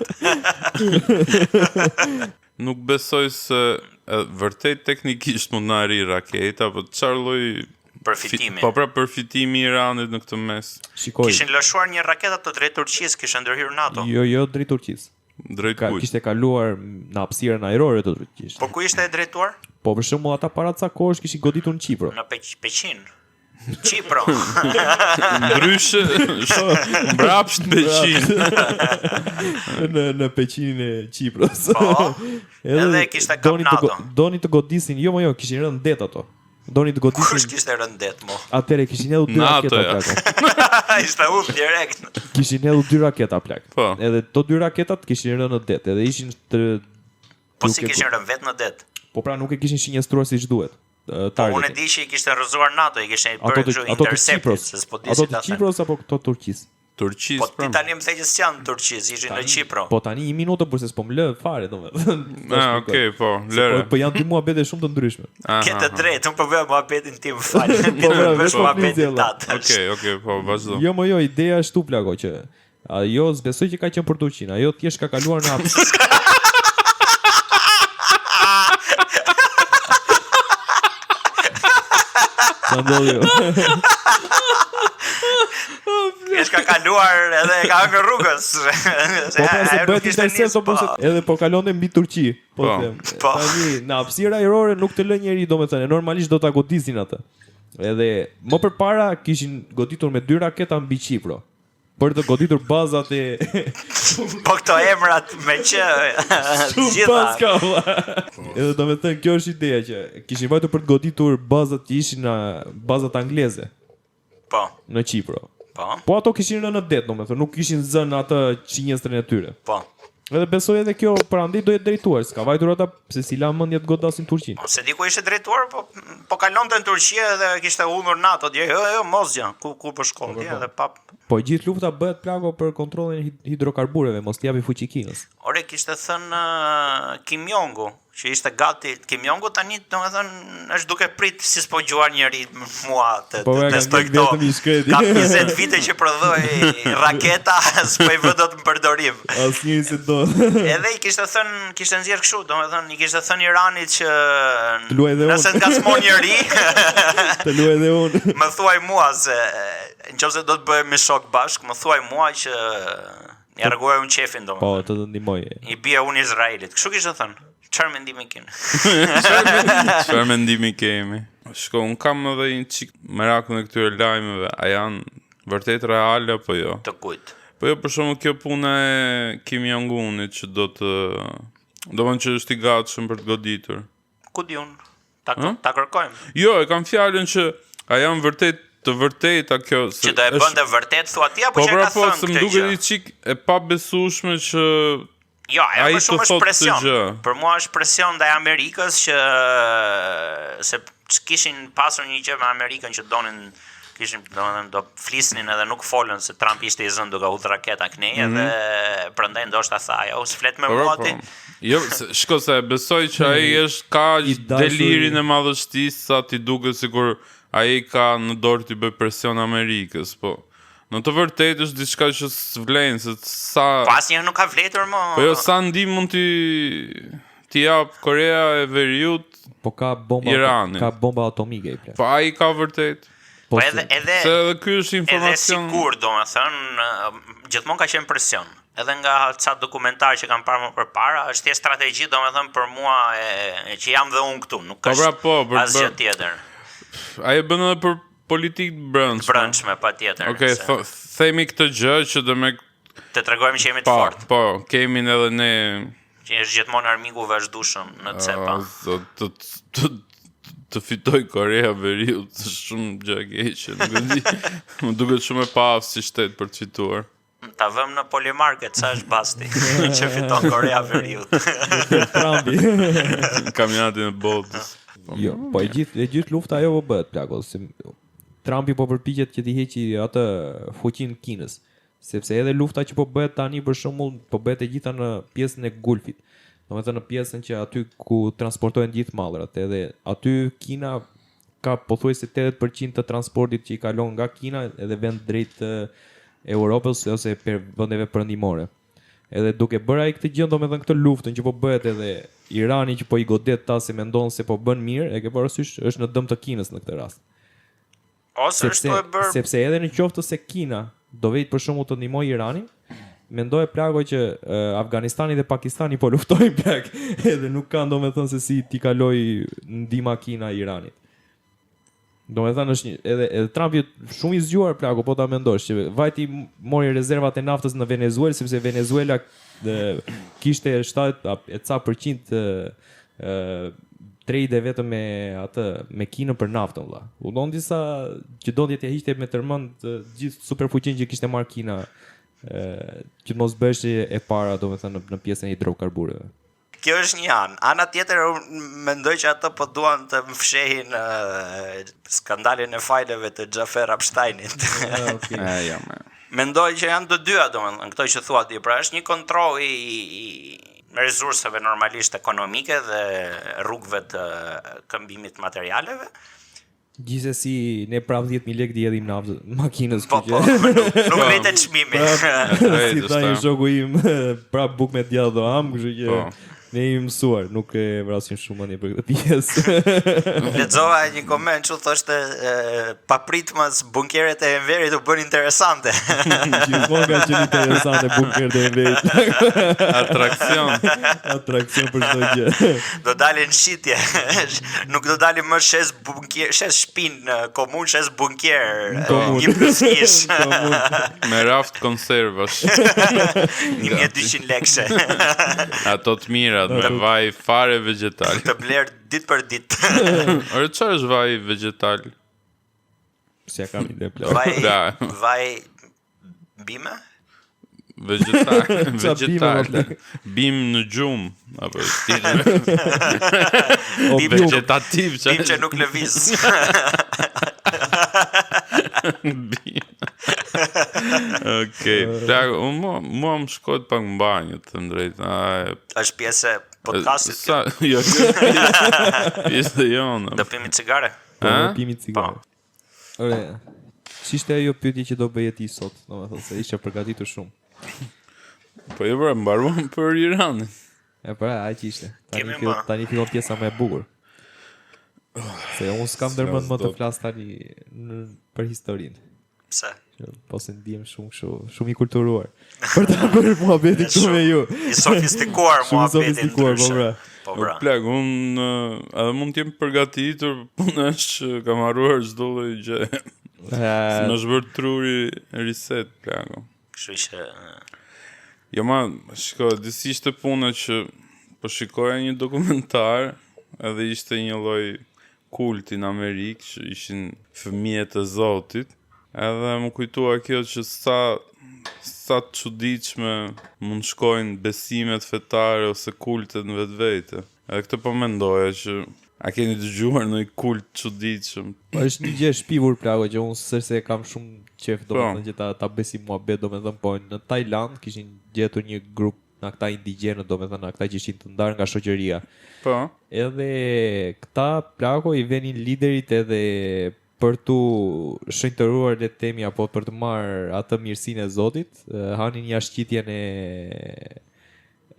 [SPEAKER 1] Nuk besoj se e, vërtet teknikisht mund na arri raketa, po çfarë lloj
[SPEAKER 2] Përfitimi.
[SPEAKER 1] Po pra përfitimi i Iranit në këtë mes
[SPEAKER 3] Shikoj.
[SPEAKER 2] Kishin lëshuar një raketa të drejt Turqisë, kishin ndërhyrë NATO.
[SPEAKER 3] Jo, jo drejt Turqisë.
[SPEAKER 1] drejt
[SPEAKER 3] Ka,
[SPEAKER 1] kujt?
[SPEAKER 3] kishte kaluar në hapësirën ajrore të Turqisë.
[SPEAKER 2] Po ku ishte e drejtuar?
[SPEAKER 3] Po për shembull ata para ca kohësh kishin goditur në Qipro.
[SPEAKER 2] Në Peq Peqin. Qipro.
[SPEAKER 1] Ndryshe, mbrapsht Peqin.
[SPEAKER 3] në në Peqinin e Qipros.
[SPEAKER 2] Po. Edhe kishte kap
[SPEAKER 3] doni të go-
[SPEAKER 2] NATO.
[SPEAKER 3] Doni të godisin, jo më jo, kishin rënë det ato. Doni të
[SPEAKER 2] Kush
[SPEAKER 3] godisin.
[SPEAKER 2] kishte rënë det mo?
[SPEAKER 3] Atëre kishin hedhur dy
[SPEAKER 1] NATO,
[SPEAKER 3] raketa
[SPEAKER 1] ja.
[SPEAKER 3] plako.
[SPEAKER 2] Ishte udh direkt.
[SPEAKER 3] Kishin hedhur dy raketa plak.
[SPEAKER 1] Po.
[SPEAKER 3] Edhe to dy raketat kishin rënë në det, edhe ishin të
[SPEAKER 2] Po si
[SPEAKER 3] duke-
[SPEAKER 2] kishin rënë vetë në det?
[SPEAKER 3] Po pra nuk e kishin shinjestruar siç duhet. ë,
[SPEAKER 2] Po unë e
[SPEAKER 3] Targetin.
[SPEAKER 2] di që i kishte rrëzuar NATO, i kishin
[SPEAKER 3] Ato
[SPEAKER 2] bërë
[SPEAKER 3] të
[SPEAKER 2] kështu
[SPEAKER 3] ato të
[SPEAKER 2] interceptit,
[SPEAKER 3] Qipros,
[SPEAKER 2] se s'po di
[SPEAKER 3] ato
[SPEAKER 2] si
[SPEAKER 3] të
[SPEAKER 2] ta them.
[SPEAKER 3] Qipros apo këto të Turqisë?
[SPEAKER 1] Turqisë
[SPEAKER 2] Po ti
[SPEAKER 1] pra.
[SPEAKER 2] tani më the që s'janë në Turqisë, ishin në Qipro.
[SPEAKER 3] Po tani një minutë por se s'po më lë fare domethënë.
[SPEAKER 1] Ah, okay, po,
[SPEAKER 3] Po,
[SPEAKER 1] lëre.
[SPEAKER 3] po janë dy muhabete shumë të ndryshme.
[SPEAKER 1] Aha,
[SPEAKER 2] Ke të
[SPEAKER 1] aha.
[SPEAKER 2] drejtë, unë po bëja muhabetin tim, fal. Ti
[SPEAKER 3] Po,
[SPEAKER 2] do
[SPEAKER 3] pra,
[SPEAKER 2] të bësh
[SPEAKER 3] vetë po
[SPEAKER 2] muhabetin
[SPEAKER 3] flisje,
[SPEAKER 2] tat.
[SPEAKER 1] Okej, okej, po, vazhdo.
[SPEAKER 3] Jo, më jo, ideja është tu plako që ajo s'besoj që ka qenë për Turqinë, ajo thjesht ka kaluar në hapësirë. Sa ndodhi? jo?
[SPEAKER 2] Kesh ka kaluar edhe e ka hëngër rrugës.
[SPEAKER 3] Po pra se
[SPEAKER 2] ajo nuk
[SPEAKER 3] bëhet
[SPEAKER 2] ishte
[SPEAKER 3] intercept
[SPEAKER 2] nis,
[SPEAKER 3] apo se
[SPEAKER 2] po.
[SPEAKER 3] edhe po kalonte mbi Turqi, po
[SPEAKER 1] Po.
[SPEAKER 3] them.
[SPEAKER 2] Po.
[SPEAKER 3] Tani në hapësirë ajrore nuk të lë njeri, domethënë, normalisht do ta godisin atë. Edhe më përpara kishin goditur me dy raketa mbi Qipro për të goditur bazat e
[SPEAKER 2] Po këto emrat me që të gjitha.
[SPEAKER 3] Paska, vlla. Edhe do me thënë, kjo është ideja që kishin vajtur për të goditur bazat që ishin në bazat angleze
[SPEAKER 2] Po,
[SPEAKER 3] në Qipro.
[SPEAKER 2] po,
[SPEAKER 3] Po ato kishin rënë në det, domethënë, nuk kishin zënë atë qinjestrën e tyre.
[SPEAKER 2] po.
[SPEAKER 3] Edhe besoj edhe kjo për andej do jetë drejtuar, s'ka vajtur ata pse s'i la mendja të godasin Turqinë.
[SPEAKER 2] Po se di ku ishte drejtuar, po po kalonte në Turqi edhe kishte humbur NATO, dje, jo, jo, mos gjë, ku ku po shkon ti edhe pap.
[SPEAKER 3] Po gjithë lufta bëhet plako për kontrollin e hid- hidrokarbureve, mos t'i japi fuqi Kinës.
[SPEAKER 2] Ore kishte thënë uh, Kim Jongu, që ishte gati Kim Jongu tani, domethënë, është duke prit si s'po gjuar njeri mua të,
[SPEAKER 3] Po,
[SPEAKER 2] të
[SPEAKER 3] e, ka
[SPEAKER 2] testoj
[SPEAKER 3] ngel
[SPEAKER 2] këto.
[SPEAKER 3] vetëm i shkreti.
[SPEAKER 2] Ka 20 vite që prodhoj raketa, s'po i vë dot në përdorim.
[SPEAKER 3] Asnjëri se do.
[SPEAKER 2] Edhe i kishte thënë, kishte nxjerr kështu, domethënë i kishte thënë Iranit që
[SPEAKER 3] Të luaj dhe unë.
[SPEAKER 2] nëse të ngacmon njeri,
[SPEAKER 3] Të luaj edhe unë.
[SPEAKER 2] më thuaj mua se nëse do të bëhemi shok bashk, më thuaj mua që ja rregulloj unë qefin domethënë.
[SPEAKER 3] Po, të të ndihmoj.
[SPEAKER 2] I bie unë Izraelit. Kështu kishte thënë. Çfarë mendimi keni?
[SPEAKER 1] Çfarë mendimi kemi? Shko, un kam edhe një çik merakun e këtyre lajmeve, a janë vërtet reale apo jo?
[SPEAKER 2] Të kujt?
[SPEAKER 1] Po jo, për shembull kjo puna e Kim Jong-unit që do të do të që është i gatshëm për të goditur.
[SPEAKER 2] Ku di unë? Ta ta kërkojmë.
[SPEAKER 1] Jo, e kam fjalën që a janë vërtet të vërteta kjo se
[SPEAKER 2] Që do e
[SPEAKER 1] është-
[SPEAKER 2] bënte vërtet thua ti apo
[SPEAKER 1] Po
[SPEAKER 2] që e
[SPEAKER 1] pra
[SPEAKER 2] ka
[SPEAKER 1] po,
[SPEAKER 2] thënë
[SPEAKER 1] se më
[SPEAKER 2] këtë
[SPEAKER 1] duket
[SPEAKER 2] gjë?
[SPEAKER 1] i çik e pabesueshme që
[SPEAKER 2] Jo, ajo
[SPEAKER 1] Ai
[SPEAKER 2] më
[SPEAKER 1] të
[SPEAKER 2] shumë është
[SPEAKER 1] thotë këtë
[SPEAKER 2] presion.
[SPEAKER 1] gjë.
[SPEAKER 2] Për mua është presion ndaj Amerikës që se që kishin pasur një gjë me Amerikën që donin kishin domethënë do flisnin edhe nuk folën se Trump ishte i zënë duke hudh raketa kënej edhe prandaj ndoshta tha ajo s'flet me
[SPEAKER 1] Po, pra,
[SPEAKER 2] mua
[SPEAKER 1] po.
[SPEAKER 2] ti.
[SPEAKER 1] Jo, se, shko se e besoj që ai është ka
[SPEAKER 3] I dashuri-
[SPEAKER 1] delirin e madhështisë sa ti duket sikur ai ka në dorë t'i bëj presion Amerikës, po. Në të vërtetë është diçka që s'vlen se sa
[SPEAKER 2] Po asnjëherë nuk ka vletur më.
[SPEAKER 1] Po jo sa ndihmë mund t'i t'i jap Korea e Veriut,
[SPEAKER 3] Po ka bomba
[SPEAKER 1] Iranit.
[SPEAKER 3] ka bomba atomike i plak.
[SPEAKER 1] po ai ka vërtet.
[SPEAKER 2] Po
[SPEAKER 3] se-
[SPEAKER 2] edhe edhe
[SPEAKER 1] Se edhe ky është
[SPEAKER 2] Edhe
[SPEAKER 1] informacion.
[SPEAKER 2] sikur, domethënë, ë, gjithmonë ka qenë presion. Edhe nga ca dokumentar që kam parë më përpara, është thjesht strategji, domethënë për mua e, e që jam dhe unë këtu, nuk
[SPEAKER 1] Po,
[SPEAKER 2] është
[SPEAKER 1] pra, po, për të
[SPEAKER 2] asgjë
[SPEAKER 1] bërë-
[SPEAKER 2] tjetër.
[SPEAKER 1] Ai e bën edhe për politikë të brendshme.
[SPEAKER 2] Brendshme patjetër.
[SPEAKER 1] Okej,
[SPEAKER 2] se
[SPEAKER 1] tho- themi këtë gjë që do me
[SPEAKER 2] të tregojmë që jemi të
[SPEAKER 1] po,
[SPEAKER 2] fortë,
[SPEAKER 1] po, kemi edhe ne
[SPEAKER 2] që është gjithmonë armiku vazhdueshëm në cepa.
[SPEAKER 1] Ah, zot, të të të fitoj Korea Veriut është shumë gjë e keqe, nuk e di. Më duket shumë e paaftë si shtet për të fituar.
[SPEAKER 2] Ta vëm në Polymarket sa është basti që fiton Korea Veriut.
[SPEAKER 3] Trumpi.
[SPEAKER 1] Kamionatin e botës. Po,
[SPEAKER 3] Jo, po e gjithë e gjithë lufta ajo po bëhet plako, se Trumpi po përpiqet që t'i heqi atë fuqinë Kinës, sepse edhe lufta që po bëhet tani për shembull po bëhet e gjitha në pjesën e Gulfit. Domethënë në pjesën që aty ku transportohen gjithë mallrat, edhe aty Kina ka pothuajse 80% të transportit që i kalon nga Kina edhe vend drejt eh, Europës ose per vendeve perëndimore. Edhe duke bërë ai këtë gjë, domethënë këtë luftën që po bëhet edhe Irani që po i godet ta se mendon se po bën mirë, e ke parasysh, është në dëm të Kinës në këtë rast.
[SPEAKER 2] Ose është
[SPEAKER 3] Sepse
[SPEAKER 2] tu e bërë
[SPEAKER 3] sepse edhe në qoftë se Kina do vejt për shembull të ndihmojë Iranin, mendoj plako që uh, Afganistani dhe Pakistani po luftojnë plak, edhe nuk kanë domethënë se si t'i kaloj ndihma Kina Iranit. Domethënë është një, edhe edhe Trumpi shumë i zgjuar plako, po ta mendosh që vajti mori rezervat e naftës në Venezuelë sepse Venezuela dhe, kishte 70 a- e ca përqind ë, ë trade vetëm me atë me Kinën për naftën vlla. U don disa që donte t'ia hiqte me tërmend të gjithë superfuqinë që kishte marrë Kina ë që të mos bëhesh e para domethënë në, në pjesën e hidrokarbureve.
[SPEAKER 2] Kjo është një anë. Ana tjetër unë mendoj që ato po duan të mfshehin uh, skandalin e fajleve të Xhafer Epsteinit.
[SPEAKER 3] Ah, okay.
[SPEAKER 1] E, ja, me.
[SPEAKER 2] Mendoj që janë të dyja domethënë këto që thua ti, pra është një kontroll i, i resurseve normalisht ekonomike dhe rrugëve të këmbimit të materialeve.
[SPEAKER 3] Gjithsesi ne prap 10000 lekë di hedhim naftë makinës,
[SPEAKER 2] Po
[SPEAKER 3] kështu
[SPEAKER 2] po,
[SPEAKER 3] që
[SPEAKER 2] nuk, nuk rritet çmimi.
[SPEAKER 3] si
[SPEAKER 1] Drejt
[SPEAKER 3] tha
[SPEAKER 1] është,
[SPEAKER 3] një
[SPEAKER 1] a.
[SPEAKER 3] shoku im, prap buk me djall do ham, kështu që
[SPEAKER 1] Po.
[SPEAKER 3] ne jemi mësuar, nuk e vrasim shumë mendje për këtë pjesë.
[SPEAKER 2] Lexova një koment që thoshte e, papritmas bunkeret e Enverit u bën interesante.
[SPEAKER 3] Gjithmonë ka qenë interesante bunkeret e Enverit.
[SPEAKER 1] Atraksion.
[SPEAKER 3] Atraksion për çdo gjë.
[SPEAKER 2] do dalin shitje. Nuk do dalin më shes bunkier, shes shtëpinë në komunë, shes bunkier.
[SPEAKER 3] Në komunë.
[SPEAKER 2] Një plus ish.
[SPEAKER 3] Komun.
[SPEAKER 1] Me raft konservash.
[SPEAKER 2] 1200 lekëshe.
[SPEAKER 1] Ato të mirat, me vaj fare vegetal.
[SPEAKER 2] të bler ditë për ditë.
[SPEAKER 1] Ore, çfarë është vaj vegetal?
[SPEAKER 3] Si ja kam ide plot.
[SPEAKER 2] Vaj
[SPEAKER 1] Da.
[SPEAKER 2] vaj bime?
[SPEAKER 1] Vegetar,
[SPEAKER 3] Qa bime,
[SPEAKER 1] vegetar.
[SPEAKER 3] mo, plak.
[SPEAKER 1] Bim në gjumë apo tjetër.
[SPEAKER 3] Opium.
[SPEAKER 1] Vegetativ
[SPEAKER 2] Bim që nuk lëviz.
[SPEAKER 1] Bim. Okej, plak, unë mua, mua më shkohet pak në banjë, të them drejtën. A,
[SPEAKER 2] Është pjesë e podcastit.
[SPEAKER 1] Sa, jo, kjo është pjesë- pjesë e jona.
[SPEAKER 2] Do pimi cigare.
[SPEAKER 3] Po,
[SPEAKER 1] A?
[SPEAKER 3] pimi cigare. Ore, ç'ishte ajo pyetje që do bëje ti sot, domethënë se ishe përgatitur shumë.
[SPEAKER 1] Po jo, pra, mbaruam për Iranin.
[SPEAKER 3] E pra, aq ishte. Tani
[SPEAKER 2] Kemi
[SPEAKER 3] fillon
[SPEAKER 2] ma.
[SPEAKER 3] tani fillon pjesa më e bukur. Se unë s'kam ndërmend më të
[SPEAKER 1] dot.
[SPEAKER 3] flas tani në, për historinë.
[SPEAKER 2] Pse?
[SPEAKER 3] Që Po se ndihem shumë kështu, shumë i kulturuar. Për ta bërë muhabetin këtu me ju.
[SPEAKER 2] I sofistikuar
[SPEAKER 3] Shumë i
[SPEAKER 2] muhabetin
[SPEAKER 3] sofistikuar, po
[SPEAKER 2] ndryshe.
[SPEAKER 3] pra.
[SPEAKER 2] Po
[SPEAKER 1] Po
[SPEAKER 2] bra.
[SPEAKER 1] plak, unë eh, edhe mund të jem përgatitur, puna është që kam harruar çdo lloj gjë. Se
[SPEAKER 3] E,
[SPEAKER 1] më është bërë truri reset plako.
[SPEAKER 2] Kështu që eh,
[SPEAKER 1] Jo ma, shiko, disi ishte puna që po shikoja një dokumentar edhe ishte një lloj kulti në Amerikë që ishin fëmijët e Zotit. Edhe më kujtua kjo që sa sa të çuditshme mund shkojnë besimet fetare ose kultet në vetvete. Edhe këtë po mendoja që a keni dëgjuar ndonjë kult të çuditshëm?
[SPEAKER 3] Po është një gjë e shpivur plako që unë s'është se e kam shumë qef domethënë
[SPEAKER 1] Po.
[SPEAKER 3] që ta ta bësi muhabet domethënë po në Tajland kishin gjetur një grup nga këta indigjenët domethënë nga këta që ishin të ndarë nga shoqëria.
[SPEAKER 1] Po.
[SPEAKER 3] Edhe këta plako i venin liderit edhe për tu shëntëruar le të themi apo për të marrë atë mirësinë e Zotit, eh, hanin jashtëqitjen e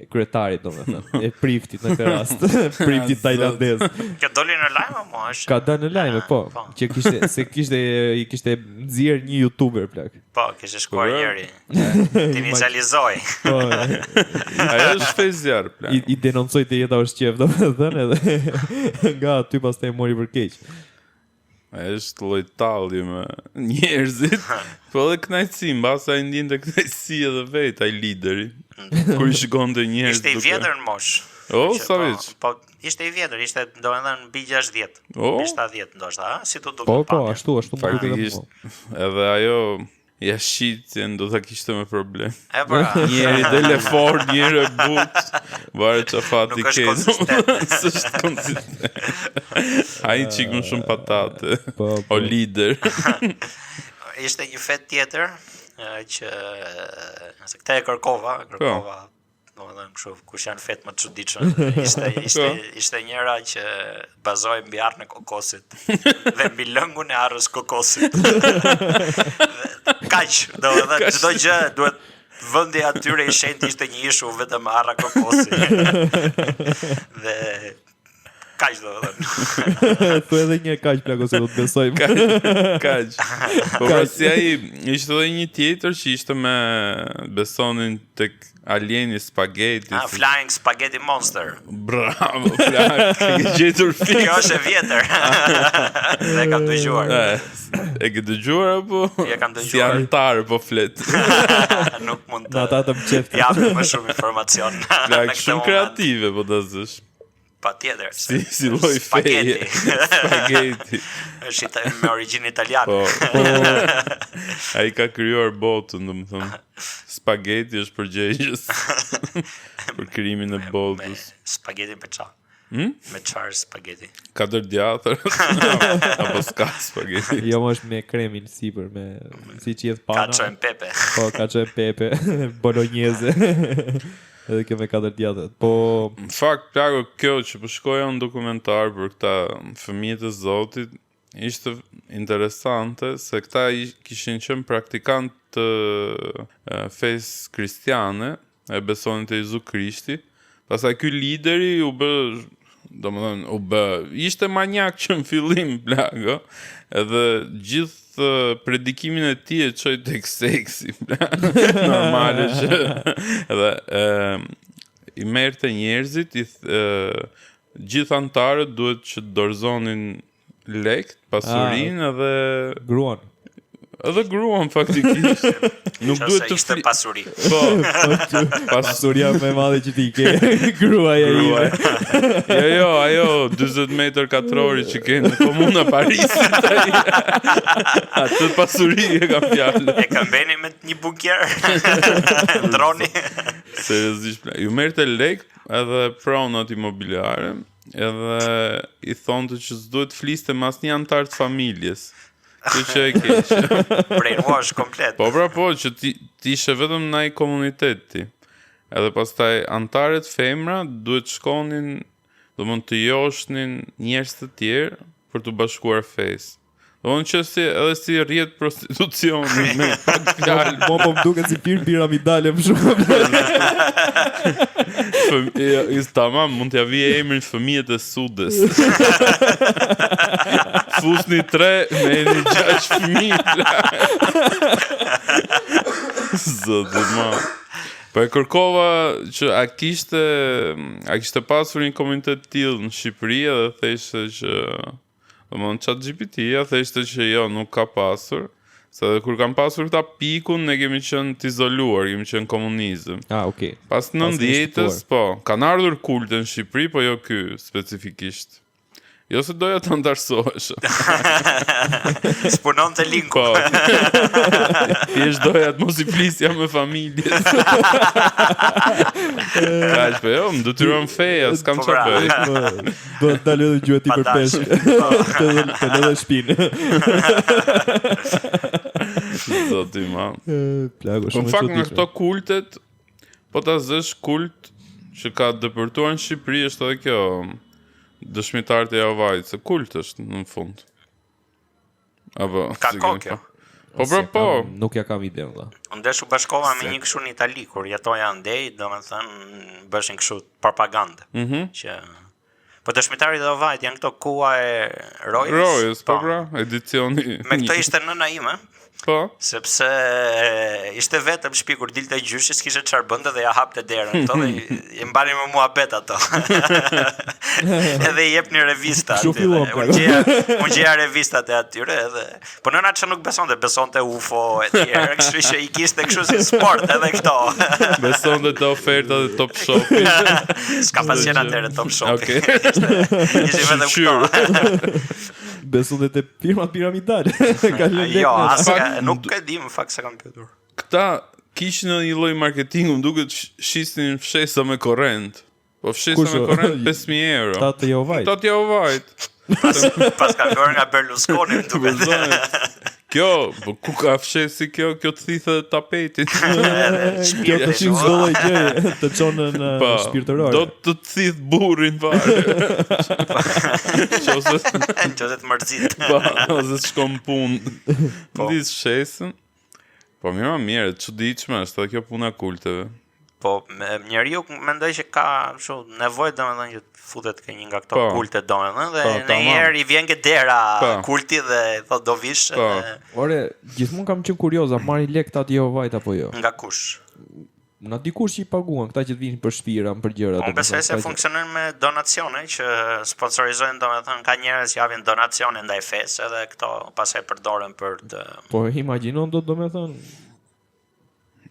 [SPEAKER 3] e kryetarit domethënë, e priftit në këtë rast, priftit tajlandez.
[SPEAKER 2] Kjo doli në lajm apo është?
[SPEAKER 3] Ka dalë në lajme, po,
[SPEAKER 2] Po.
[SPEAKER 3] që kishte se kishte i kishte nxjerr një youtuber plak.
[SPEAKER 2] Po, kishte shkuar
[SPEAKER 1] Po,
[SPEAKER 2] njëri. Ti inicializoi.
[SPEAKER 3] Po,
[SPEAKER 1] Ajo është fezjar, plak.
[SPEAKER 3] i, i denoncoi të jeta është qef, domethënë edhe nga aty pastaj e mori për keq.
[SPEAKER 1] Ajo është lloj tallje me njerëzit. Po edhe kënaqësi, mbase ai ndjente kënaqësi edhe vet ai lideri. Kur i shikonte njerëz
[SPEAKER 2] Ishte i vjetër në moshë.
[SPEAKER 1] O,
[SPEAKER 2] Që,
[SPEAKER 1] sa
[SPEAKER 2] po,
[SPEAKER 1] vjeç?
[SPEAKER 2] Po, ishte i vjetër, ishte domethënë mbi 60.
[SPEAKER 1] O?
[SPEAKER 2] Mbi 70 ndoshta, a? Si tu duket
[SPEAKER 3] Po, po,
[SPEAKER 2] pamja.
[SPEAKER 3] ashtu, ashtu më duket edhe
[SPEAKER 1] Faktikisht
[SPEAKER 3] mua.
[SPEAKER 1] edhe ajo jashitjen do ta kishte me problem.
[SPEAKER 2] E pra.
[SPEAKER 1] Njeri del e fort, njeri e but, varet çfarë fati
[SPEAKER 2] Nuk është
[SPEAKER 1] ke.
[SPEAKER 2] konsistent.
[SPEAKER 1] S'është konsistent. Ai çik më shumë patate.
[SPEAKER 3] Po,
[SPEAKER 1] O
[SPEAKER 3] po.
[SPEAKER 1] lider.
[SPEAKER 2] Ishte një fet tjetër e, që nëse këtë e kërkova,
[SPEAKER 1] Po.
[SPEAKER 2] kërkova domethënë kështu kush janë fet më të çuditshëm. Ishte ishte
[SPEAKER 1] Po.
[SPEAKER 2] ishte njëra që bazohej mbi arrën e kokosit dhe mbi lëngun e arrës kokosit. Dhe Kaq, domethënë çdo gjë duhet vendi atyre i shenjtë ishte një ishull vetëm arra kokosi. dhe kaq domethënë.
[SPEAKER 3] Thu edhe një kaq plak ose do të besojmë.
[SPEAKER 1] Kaq. Po pra si ai ishte edhe një tjetër që ishte me besonin tek alieni spaghetti.
[SPEAKER 2] Ah,
[SPEAKER 1] si-
[SPEAKER 2] Flying Spaghetti Monster.
[SPEAKER 1] Bravo, plak, e ke gjetur
[SPEAKER 2] Kjo
[SPEAKER 1] fiks.
[SPEAKER 2] është e vjetër. Dhe kam dëgjuar.
[SPEAKER 1] E, e ke dëgjuar apo?
[SPEAKER 2] E kam
[SPEAKER 1] Si
[SPEAKER 2] dëgjuar.
[SPEAKER 1] antar po flet.
[SPEAKER 2] Nuk mund
[SPEAKER 3] Në
[SPEAKER 2] të
[SPEAKER 3] ata të mqeft.
[SPEAKER 2] japim më shumë informacion. në
[SPEAKER 1] Plak
[SPEAKER 2] këtë
[SPEAKER 1] shumë
[SPEAKER 2] moment.
[SPEAKER 1] kreative po ta zësh.
[SPEAKER 2] Patjetër.
[SPEAKER 1] Si si lloj feje.
[SPEAKER 2] Spaghetti.
[SPEAKER 1] Spaghetti.
[SPEAKER 2] Është ita me origjinë italiane.
[SPEAKER 1] Po,
[SPEAKER 3] Po,
[SPEAKER 1] ai ka krijuar botën, domethënë. Spaghetti është përgjegjës për krimin e
[SPEAKER 2] Me
[SPEAKER 1] botës.
[SPEAKER 2] spaghetti me ça? Hmm? Me çfarë spaghetti?
[SPEAKER 1] Katër djathër apo s'ka spaghetti.
[SPEAKER 3] jo më është me kremin sipër, me siç i hedh pana.
[SPEAKER 2] Cacio e pepe.
[SPEAKER 3] Po, cacio e pepe, bolognese. Edhe kjo me katër djathët. Po,
[SPEAKER 1] Në fakt, plako, kjo që po shkoja në dokumentar për këta fëmijët e Zotit, ishte interesante se këta i kishin qenë praktikant të e, fesë kristiane, e besonin te Jezu Krishti. Pastaj ky lideri u bë, domethënë u bë, ishte manjak që në fillim plako, edhe gjithë e, predikimin e tij e çoi tek seksi, plako. Normale që edhe e, i merrte njerëzit, i th- e, gjithë antarët duhet që të dorëzonin lekt, pasurinë edhe
[SPEAKER 3] gruan.
[SPEAKER 1] Edhe gruan faktikisht. Nuk duhet të
[SPEAKER 2] ishte pasuri.
[SPEAKER 1] Po.
[SPEAKER 3] Pas... Pasuria më e madhe që ti ke, gruaja ime.
[SPEAKER 1] jo, jo, ajo 40 metër katrori që ke në komuna Parisit. Atë pasuri e kam
[SPEAKER 2] fjalën. E këmbeni me një bunker. Ndroni.
[SPEAKER 1] Seriozisht, ju merrte lek edhe pronat imobiliare, edhe i thonte që s'duhet fliste me asnjë anëtar të familjes. Kjo që e keq.
[SPEAKER 2] Brainwash komplet.
[SPEAKER 1] Po pra po, që ti, ti ishe vetëm në ai komunitet ti. Edhe pastaj anëtarët femra duhet shkonin, domethënë të joshnin njerëz të tjerë për t'u bashkuar fesë. Domethënë që si edhe si rrjet prostitucioni me pak
[SPEAKER 3] fjalë. Po po më duket si firmë piramidale më
[SPEAKER 1] shumë. Jo, tamam, mund t'ja vije emrin fëmijët e Sudes. Fusni tre merrni gjashtë fëmijë. Zoti ma. Po e kërkova që a kishte a kishte pasur një komunitet të tillë në Shqipëri edhe theshte që Domethënë Chat GPT-ja theshte që jo, nuk ka pasur. Se edhe kur kanë pasur këta pikun, ne kemi qenë të izoluar, kemi qenë komunizëm.
[SPEAKER 3] Ah, okay.
[SPEAKER 1] Pas 90-ës, po, kanë ardhur kulte në Shqipëri, po jo ky specifikisht. Jo se doja të anëtarësohesha.
[SPEAKER 2] S'punonte linku.
[SPEAKER 1] Po. Thjesht doja të mos i flisja me familjes. Kaq, po jo, më detyron feja, s'kam po çfarë
[SPEAKER 3] pra. bëj. Do të dalë edhe gjueti për peshk. Po. Të dhe të lë shpinë.
[SPEAKER 1] Zoti ma.
[SPEAKER 3] Plako
[SPEAKER 1] po, shumë. Në fakt nga këto kultet, po ta zësh kult që ka depërtuar në Shqipëri është edhe kjo dëshmitarët e Jehovait, se kult është në fund.
[SPEAKER 2] Apo ka kohë kjo.
[SPEAKER 1] Po po po.
[SPEAKER 3] Nuk ja kam idenë vëlla.
[SPEAKER 2] Unë desh u bashkova me një kështu në Itali kur jetoja andej, domethënë bëshin kështu propagandë.
[SPEAKER 1] Mm -hmm.
[SPEAKER 2] Që Po dëshmitarët e Jehovait janë këto Koha e
[SPEAKER 1] Rojës. Rojës, po, po pra, edicioni.
[SPEAKER 2] Me këto ishte nëna ime.
[SPEAKER 1] Po.
[SPEAKER 2] Sepse ishte vetëm shtëpi kur dilte gjyshi, s'kishte çfarë bënte dhe ja hapte derën. Këto dhe i mbanin me muhabet ato. edhe i jepnin revista
[SPEAKER 3] aty.
[SPEAKER 2] Unë gjeja, unë gjeja revistat e atyre edhe. Po nëna që nuk besonte, besonte UFO e tjerë, kështu që i kishte kështu si sport edhe këto.
[SPEAKER 1] besonte te ofertat e Top Shopit.
[SPEAKER 2] S'ka pas qenë atëherë Top Shop. Okej. Okay. Ishte vetëm këto.
[SPEAKER 3] Besonte te firmat piramidale.
[SPEAKER 2] Ka lënë lekë. Jo, as ka, nuk e di në fakt s'e kam pyetur.
[SPEAKER 1] Këta kishin një lloj marketingu, më duket shisnin fshesa me korrent. Po fshesa me korrent 5000 euro.
[SPEAKER 3] Këta të
[SPEAKER 1] Jehovait. Këta të
[SPEAKER 2] Jehovait. Pas, pas ka bërë nga Berlusconi, më
[SPEAKER 1] duket. Kjo, po ku ka fshesë kjo, kjo të thithë tapetin.
[SPEAKER 3] Kjo të shin çdo lloj gjëje, të çon në po, shpirtërore.
[SPEAKER 1] Do të të thith burrin fare.
[SPEAKER 2] Qose Qose të mërzit.
[SPEAKER 1] Po, ose të shkon punë. Po. Ndiz fshesën. Po mirë, mirë, çuditshme është edhe kjo puna e kulteve.
[SPEAKER 2] Po, njeriu mendoj që ka kështu nevojë domethënë që të futet ke një nga këto po. kulte domethënë dhe po, ndonjëherë i vjen ke dera po. kulti dhe thotë do vish
[SPEAKER 3] po. edhe Ore, gjithmonë kam qenë kurioz, a marrin lek këta të Jehovait apo jo?
[SPEAKER 2] Nga kush?
[SPEAKER 3] Nga dikush që i paguan, këta që të vinin për shtëpira, për gjëra.
[SPEAKER 2] Unë besoj se funksionojnë me donacione që sponsorizojnë, domethënë ka njerëz që japin donacione ndaj fesë edhe këto pastaj përdoren për
[SPEAKER 3] të Po imagjinon dot domethënë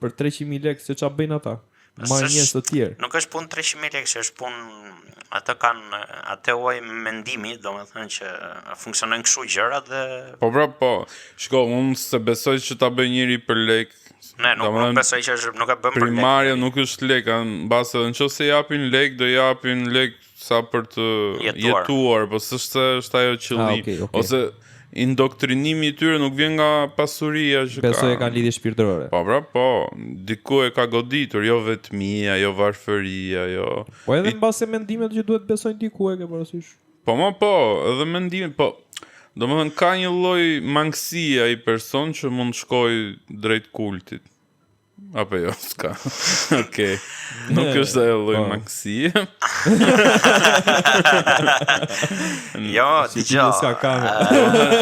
[SPEAKER 3] për 300.000 lekë se ça bëjnë ata. Marrin njerëz të
[SPEAKER 2] tjerë. Nuk është punë 300.000 lekë, që është punë ato kanë atë lloj mendimi, domethënë që funksionojnë kështu gjërat dhe
[SPEAKER 1] Po pra po. Shiko, unë s'e besoj që ta bëj njeri për lek.
[SPEAKER 2] Ne nuk, nuk besoj që është nuk e bën
[SPEAKER 1] për lek. Primarja nuk është lek, mbase edhe nëse japin lek, do japin lek sa për të jetuar, jetuar po s'është se është ajo qëllim. Ah, okay, okay. Ose indoktrinimi i tyre nuk vjen nga pasuria
[SPEAKER 3] që ka. Besoj e kanë lidhje shpirtërore.
[SPEAKER 1] Po pra, po, diku e ka goditur, jo vetmia, jo varfëria, jo.
[SPEAKER 3] Po edhe mbase mendimet që duhet besojnë diku e ke parasysh.
[SPEAKER 1] Po mo po, edhe mendimet, po domethënë ka një lloj mangësie ai person që mund të shkojë drejt kultit. Apo jo, s'ka. Okej. Nuk është ajo lloj po. mangësie.
[SPEAKER 2] Jo, dëgjo.
[SPEAKER 3] S'ka
[SPEAKER 1] kamë.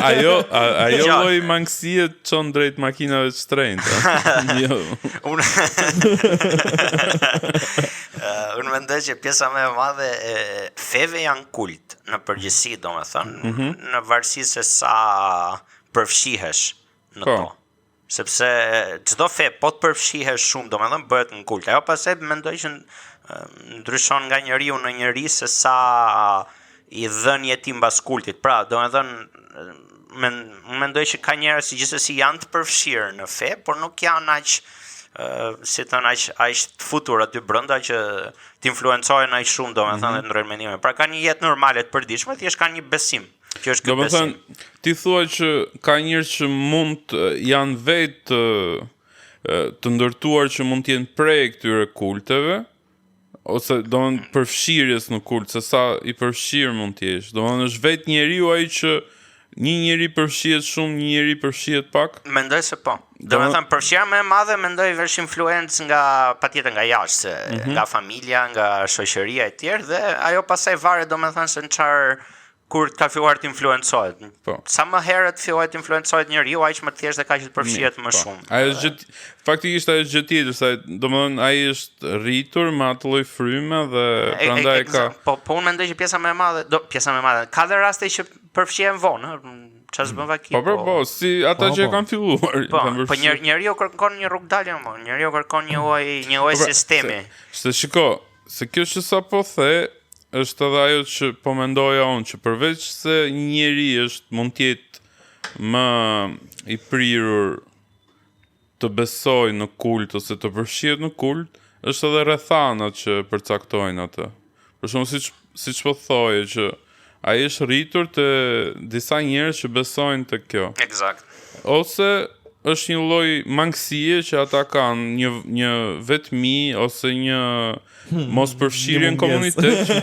[SPEAKER 1] Ajo, ajo lloj mangësie të çon drejt makinave të shtrenjta.
[SPEAKER 2] Jo. Unë Unë mendoj që pjesa më e madhe e feve janë kult në përgjithësi, domethënë, mm -hmm. në varësi se sa përfshihesh në po. to. Sepse çdo fe po të përfshihesh shumë, domethënë bëhet në kult. Ajo pastaj mendoj që ndryshon nga njeriu në njeri se sa i dhënë je ti mbas kultit. Pra, domethënë men, unë mendoj që ka njerëz që gjithsesi janë të përfshirë në fe, por nuk janë aq si thon aq aq të futur aty brenda që të influencohen aq shumë, domethënë mm -hmm. dhe të ndrojnë mendime. Pra kanë një jetë normale të përditshme, thjesht kanë një besim. Që është ky
[SPEAKER 1] besim. Domethënë, ti thua që ka njerëz që mund të, janë vetë të, të ndërtuar që mund të jenë prej këtyre kulteve, ose domethënë përfshirjes në kult, se sa i përfshirë mund të jesh. Domethënë është vetë njeriu ai që një njeri përfshihet shumë, një njeri përfshihet
[SPEAKER 2] pak. Mendoj se po. Domethënë përfshirja më e madhe mendoj është influencë nga patjetër nga jashtë, se mm -hmm. nga familja, nga shoqëria e tjerë dhe ajo pastaj varet domethënë se në çfarë kur ka filluar të influencohet. Po. Sa më herët filloi të influencohet njeriu, aq më thjesht dhe ka që të përfshihet më po. shumë.
[SPEAKER 1] Ajo është gjë, faktikisht ajo është gjë tjetër, se domethënë ai është rritur me atë lloj fryme dhe prandaj ka.
[SPEAKER 2] Po, po unë mendoj që pjesa më e madhe, do pjesa më e madhe, ka dhe raste që përfshihen vonë, ëh, çfarë s'bën vaki.
[SPEAKER 1] Po, po, po, si ata po, që e po. kanë filluar,
[SPEAKER 2] po, kanë Po një njeriu kërkon një rrugëdalje, mo, njeriu kërkon një lloj, një lloj po, pra, sistemi.
[SPEAKER 1] Se, se shiko, Se kjo që sapo the, është edhe ajo që po mendoja unë, që përveç se një njeri është mund të jetë më i prirur të besojë në kult ose të përfshihet në kult, është edhe rrethanat që përcaktojnë atë. Për shembull, siç siç po thoje që ai është rritur te disa njerëz që besojnë te
[SPEAKER 2] kjo. Eksakt.
[SPEAKER 1] Ose është një lloj mangësie që ata kanë, një një vetmi ose një mos përfshirje në komunitet që,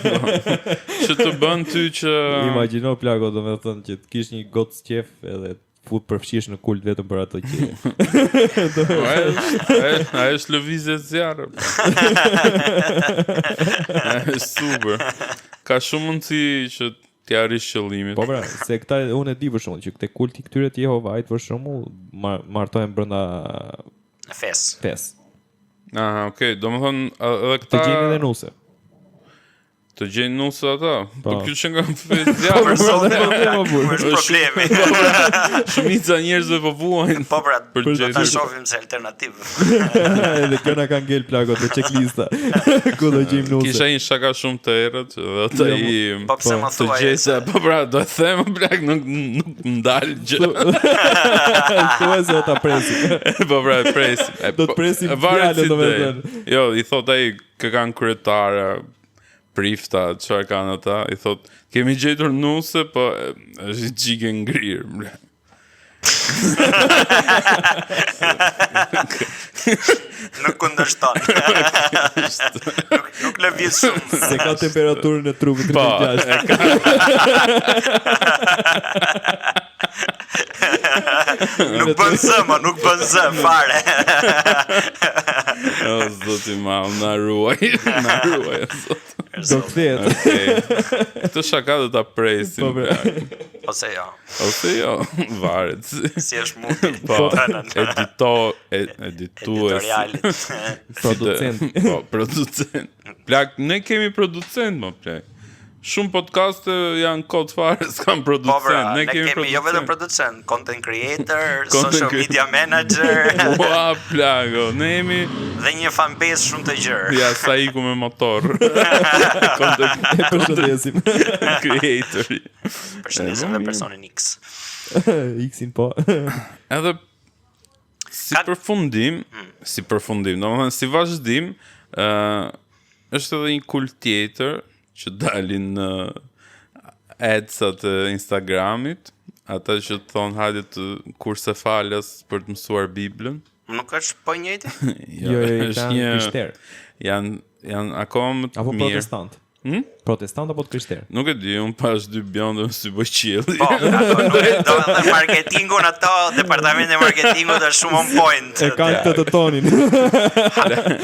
[SPEAKER 1] që të bën ty që
[SPEAKER 3] Imagjino plako domethënë që të kish një gocë qef edhe fut përfshihesh në kult vetëm për ato
[SPEAKER 1] që. Po, ajo është ajo është lëvizje zjarr. Ajo është super. Ka shumë mundësi që t'i arrish
[SPEAKER 3] qëllimit. Po pra, se këta unë e di për shembull që këtë kulti këtyre të Jehovait për shembull mar martohen brenda
[SPEAKER 2] fesë.
[SPEAKER 3] Fesë.
[SPEAKER 1] Aha, okay, domethënë edhe
[SPEAKER 3] këta të gjejnë edhe nuse.
[SPEAKER 1] Të gjejnë nuse ata. Po, po. kjo që nga
[SPEAKER 2] fesë Po për zotin, po, po, është problemi.
[SPEAKER 1] Shumica e njerëzve po
[SPEAKER 2] vuajnë. Po pra, për do ta shohim si alternativë.
[SPEAKER 3] Edhe kjo na ka ngel plako te checklista. Ku do gjejmë nuse?
[SPEAKER 1] Kisha një shaka shumë të errët dhe ata
[SPEAKER 2] jo, i Po pse më
[SPEAKER 1] thuaj? Të gjej po pra, do e them plak nuk nuk ndal
[SPEAKER 3] gjë. Thuaj se do ta presim.
[SPEAKER 1] Po pra, e presim.
[SPEAKER 3] Do të po, presim fjalën domethënë.
[SPEAKER 1] Jo, i thot ai kë kanë kryetare prifta, çfarë kanë ata, i thot, kemi gjetur nuse, po është një çikë e ngrirë. bre.
[SPEAKER 2] Nuk kundërshton. nuk nuk lëviz shumë.
[SPEAKER 3] Se ka temperaturën e trupit
[SPEAKER 1] Po, 36. e ka.
[SPEAKER 2] Nuk bën zë, mo, nuk bën zë fare.
[SPEAKER 1] O, zoti ma, na ruaj, na ruaj, o
[SPEAKER 3] zot. Do kthehet.
[SPEAKER 1] Okej. Këtë shaka do ta presim.
[SPEAKER 3] Po, pra.
[SPEAKER 2] Ose jo.
[SPEAKER 1] Ose jo, varet.
[SPEAKER 2] Si është muti.
[SPEAKER 1] Po, edito, editues.
[SPEAKER 2] Editorialit.
[SPEAKER 3] Producent.
[SPEAKER 1] Po, producent. Plak, ne kemi producent, mo plak. Shumë podcaste janë kot fare, s'kan
[SPEAKER 2] producent. Po
[SPEAKER 1] pra,
[SPEAKER 2] ne, ne kemi, kemi jo vetëm producent, content creator, content social media manager.
[SPEAKER 1] Ua, plako, ne jemi
[SPEAKER 2] dhe një fanbase shumë të
[SPEAKER 1] gjerë. Ja, sa iku me motor.
[SPEAKER 3] content e përshëndesim.
[SPEAKER 1] creator.
[SPEAKER 2] Përshëndesim dhe personin
[SPEAKER 3] X. X-in po.
[SPEAKER 1] Edhe si Ka... përfundim, hmm. si përfundim, domethënë si vazhdim, ë uh, është edhe një kult tjetër që dalin në ads-at e Instagramit, ata që të thonë hajde të kurse falas për të mësuar
[SPEAKER 2] Biblën. Nuk është po i
[SPEAKER 3] njëjti? jo, jo, jo, është një krishter.
[SPEAKER 1] Janë janë akoma më
[SPEAKER 3] të mirë. Apo protestant.
[SPEAKER 1] Hm?
[SPEAKER 3] Protestant apo të krishterë?
[SPEAKER 1] Nuk e di, unë pash dy bjonde më s'u bë
[SPEAKER 2] qielli. Po, ato nuk e do të marketingun ato, departamenti i marketingut është shumë on point.
[SPEAKER 3] E kanë këtë të tonin.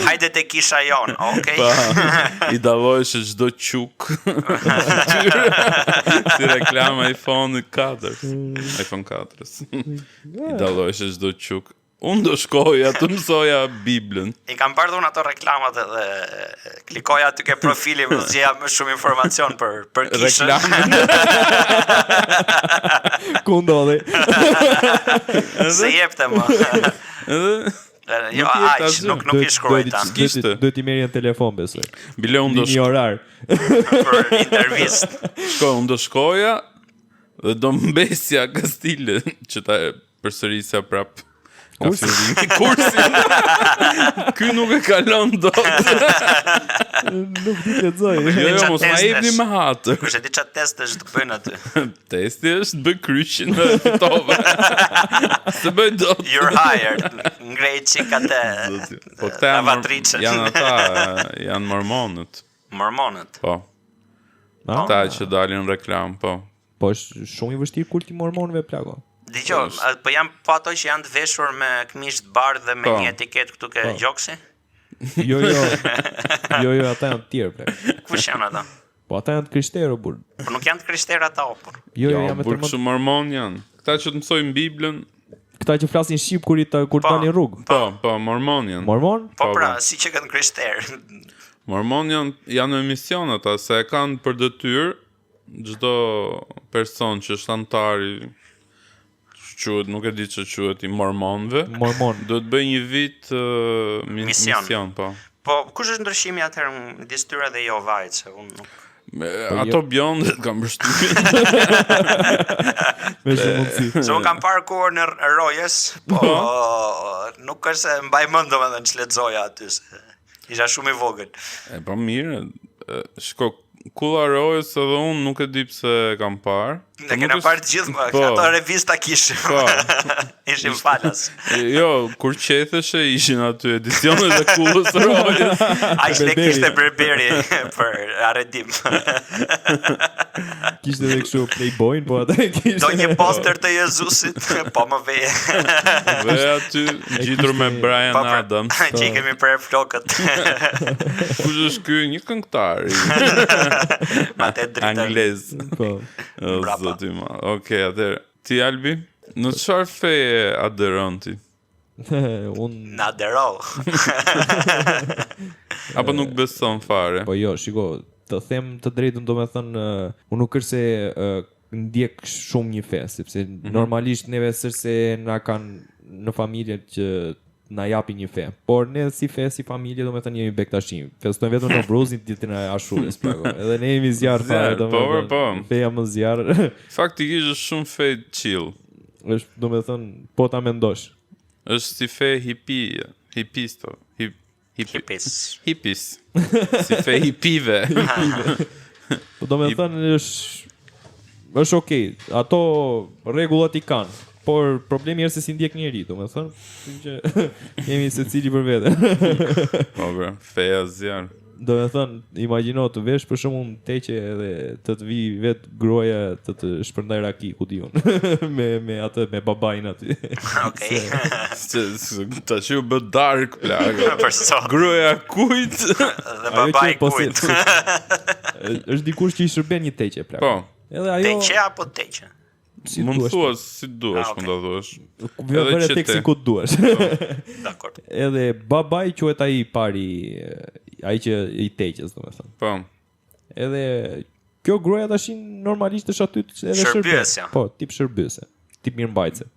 [SPEAKER 2] Hajde te kisha jonë, okay?
[SPEAKER 1] Pa, i dallohesh çdo çuk. si reklama iPhone 4. iPhone 4. I dallohesh çdo çuk. Unë do shkoja të mësoja Biblën.
[SPEAKER 2] I kam parë dhe unë ato reklamat edhe klikoja aty ke profili për të gjeja më shumë informacion për për kishën.
[SPEAKER 1] Reklamën.
[SPEAKER 3] Ku ndodhi?
[SPEAKER 2] Se jepte më.
[SPEAKER 1] Edhe
[SPEAKER 2] Jo,
[SPEAKER 1] Nuk jepte
[SPEAKER 2] aq,
[SPEAKER 1] asgjë.
[SPEAKER 2] nuk nuk i shkruajta
[SPEAKER 3] Duhet
[SPEAKER 1] Kishte.
[SPEAKER 3] duhet i merrja në telefon besoj.
[SPEAKER 1] bile unë do
[SPEAKER 3] Një orar.
[SPEAKER 2] për intervistë.
[SPEAKER 1] shkoj, unë do shkoja dhe do mbesja Kastile që ta përsërisja prap. Nga
[SPEAKER 3] Kursin.
[SPEAKER 1] fillimi. Kursin. Ky nuk e kalon dot.
[SPEAKER 3] Nuk di të lexoj.
[SPEAKER 1] Jo, jo,
[SPEAKER 2] Qa
[SPEAKER 1] mos ma
[SPEAKER 2] testesh?
[SPEAKER 1] jepni me hatër.
[SPEAKER 2] Kush e di çfarë testesh të bëjnë aty.
[SPEAKER 1] Testi është të bëj kryqin dhe fitove. Se bëj dot.
[SPEAKER 2] You're hired. Ngrej çik atë.
[SPEAKER 1] Po këta janë mor-
[SPEAKER 2] lavatriçen.
[SPEAKER 1] janë ata, janë mormonët.
[SPEAKER 2] Mormonët.
[SPEAKER 1] Po,
[SPEAKER 3] Ah,
[SPEAKER 1] ata që dalin në reklam, po.
[SPEAKER 3] Po është shumë i vështirë kulti i mormonëve plako.
[SPEAKER 2] Dgjoj, a- po janë po ato që janë të veshur me këmishë të bardhë dhe me
[SPEAKER 1] Po.
[SPEAKER 2] një etiketë këtu ke gjoksi?
[SPEAKER 3] Jo, jo. Jo, jo, ata janë të tjerë plak.
[SPEAKER 2] Kush janë ata?
[SPEAKER 3] Po ata janë të krishterë o burr.
[SPEAKER 2] Po nuk janë të krishterë ata o por.
[SPEAKER 3] Jo, jo,
[SPEAKER 1] Jo,
[SPEAKER 3] janë me
[SPEAKER 1] burr
[SPEAKER 3] të mend.
[SPEAKER 1] kështu mormon janë. Këta që të mësojnë Biblën,
[SPEAKER 3] Këta që flasin shqip kur i ta kur
[SPEAKER 2] Po.
[SPEAKER 3] dalin rrugë.
[SPEAKER 1] po, po, mormon janë.
[SPEAKER 3] Mormon?
[SPEAKER 2] Po
[SPEAKER 1] Po,
[SPEAKER 2] pra,
[SPEAKER 1] po.
[SPEAKER 2] si që kanë krishterë.
[SPEAKER 1] Mormon janë janë me mision ata, se e kanë për detyrë çdo person që është antar i quhet, nuk e di ç'e quhet i mormonëve.
[SPEAKER 3] Mormon.
[SPEAKER 1] Do të bëj një vit uh, mi,
[SPEAKER 2] Mision.
[SPEAKER 1] mision, po.
[SPEAKER 2] Po, kush është ndryshimi atëherë midis tyre dhe jo vajt, se unë nuk
[SPEAKER 1] Me, ato bjondet kam përshtypjen.
[SPEAKER 3] Me shumë mundësi.
[SPEAKER 2] Se unë kam parë kohën e rojes, po nuk është se mbaj mend domethënë ç'lexoja aty se isha shumë i vogël.
[SPEAKER 1] E po mirë, e, shiko, Kulla Rojës edhe unë nuk e di pse e kam parë.
[SPEAKER 2] Ne
[SPEAKER 1] Po
[SPEAKER 2] kena
[SPEAKER 1] nuk është-
[SPEAKER 2] parë të gjithë, më,
[SPEAKER 1] Po.
[SPEAKER 2] ato revista kishim.
[SPEAKER 1] Po.
[SPEAKER 2] Ishim falas.
[SPEAKER 1] E, Jo, kur qetheshe ishin aty edicionet e Kullës Rojës.
[SPEAKER 2] Aq le
[SPEAKER 3] Berberi.
[SPEAKER 2] kishte berberi për arredim.
[SPEAKER 3] Kishte edhe kështu Playboy-n, po atë kishte.
[SPEAKER 2] Do një poster të Jezusit, po më veje.
[SPEAKER 1] Dhe aty ngjitur me Brian
[SPEAKER 2] Po, pra,
[SPEAKER 1] Adams.
[SPEAKER 2] që i kemi prerë flokët.
[SPEAKER 1] Kush është ky? Një këngëtar i
[SPEAKER 2] Me atë dritën.
[SPEAKER 1] anglez.
[SPEAKER 3] Po.
[SPEAKER 1] O,
[SPEAKER 2] Brapa.
[SPEAKER 1] Zoti i madh. Okej, atëherë ti Albi, në çfarë feje aderon ti?
[SPEAKER 3] Unë
[SPEAKER 2] Na dero.
[SPEAKER 1] Apo nuk beson fare?
[SPEAKER 3] Po jo, shiko, të them të drejtën, domethënë, ë, unë nuk është se ë, ndjek shumë një fe, sepse
[SPEAKER 1] Mhm.
[SPEAKER 3] normalisht neve s'është se na kanë në familje që na japin një fe. Por ne si fe, si familje, domethënë jemi bektashin. Festojmë vetëm në Bruzin ditën e Ashurës, plako. Edhe ne jemi zjarr fare,
[SPEAKER 1] Zjarr, po,
[SPEAKER 3] domethënë.
[SPEAKER 1] po.
[SPEAKER 3] Feja më zjarr.
[SPEAKER 1] Faktikisht është shumë fe chill.
[SPEAKER 3] është domethënë po ta mendosh.
[SPEAKER 1] Është si fe hippie, hippisto, hip hippi,
[SPEAKER 2] Hippies.
[SPEAKER 1] hippies. Si fe hippive.
[SPEAKER 3] Po do me thënë është është okay, ato rregullat i kanë, por problemi është se si ndjek njeri, do me thënë, kështu që jemi secili për vete.
[SPEAKER 1] Po bra, feja zjarr.
[SPEAKER 3] do me thënë, imagjino të vesh për shembull në teqe edhe të të vi vet gruaja të të shpërndaj raki, ku di unë, me me atë me babain aty.
[SPEAKER 2] Okej.
[SPEAKER 1] Se, se tash u bë dark plak.
[SPEAKER 2] Për sot.
[SPEAKER 1] Gruaja kujt?
[SPEAKER 2] Dhe
[SPEAKER 3] Ajo
[SPEAKER 2] babai
[SPEAKER 3] që po si-
[SPEAKER 2] kujt.
[SPEAKER 3] si- është dikush që i shërben një teqe plak.
[SPEAKER 1] Po,
[SPEAKER 3] Edhe ajo
[SPEAKER 2] Teqe apo teqe?
[SPEAKER 3] si
[SPEAKER 1] mund
[SPEAKER 3] duash.
[SPEAKER 1] thua si duash,
[SPEAKER 2] Ah,
[SPEAKER 1] mund ta thuash.
[SPEAKER 3] Vë
[SPEAKER 1] edhe
[SPEAKER 3] vëre
[SPEAKER 1] që
[SPEAKER 3] teksin
[SPEAKER 1] te.
[SPEAKER 3] ku të duash.
[SPEAKER 2] Dakor.
[SPEAKER 3] Edhe babai quhet ai i pari, ai që i teqes, domethënë.
[SPEAKER 1] Po.
[SPEAKER 3] Edhe kjo gruaja tash normalisht është aty edhe shërben.
[SPEAKER 2] Shërbyesja.
[SPEAKER 3] Po, tip shërbyese, tip mirëmbajtëse.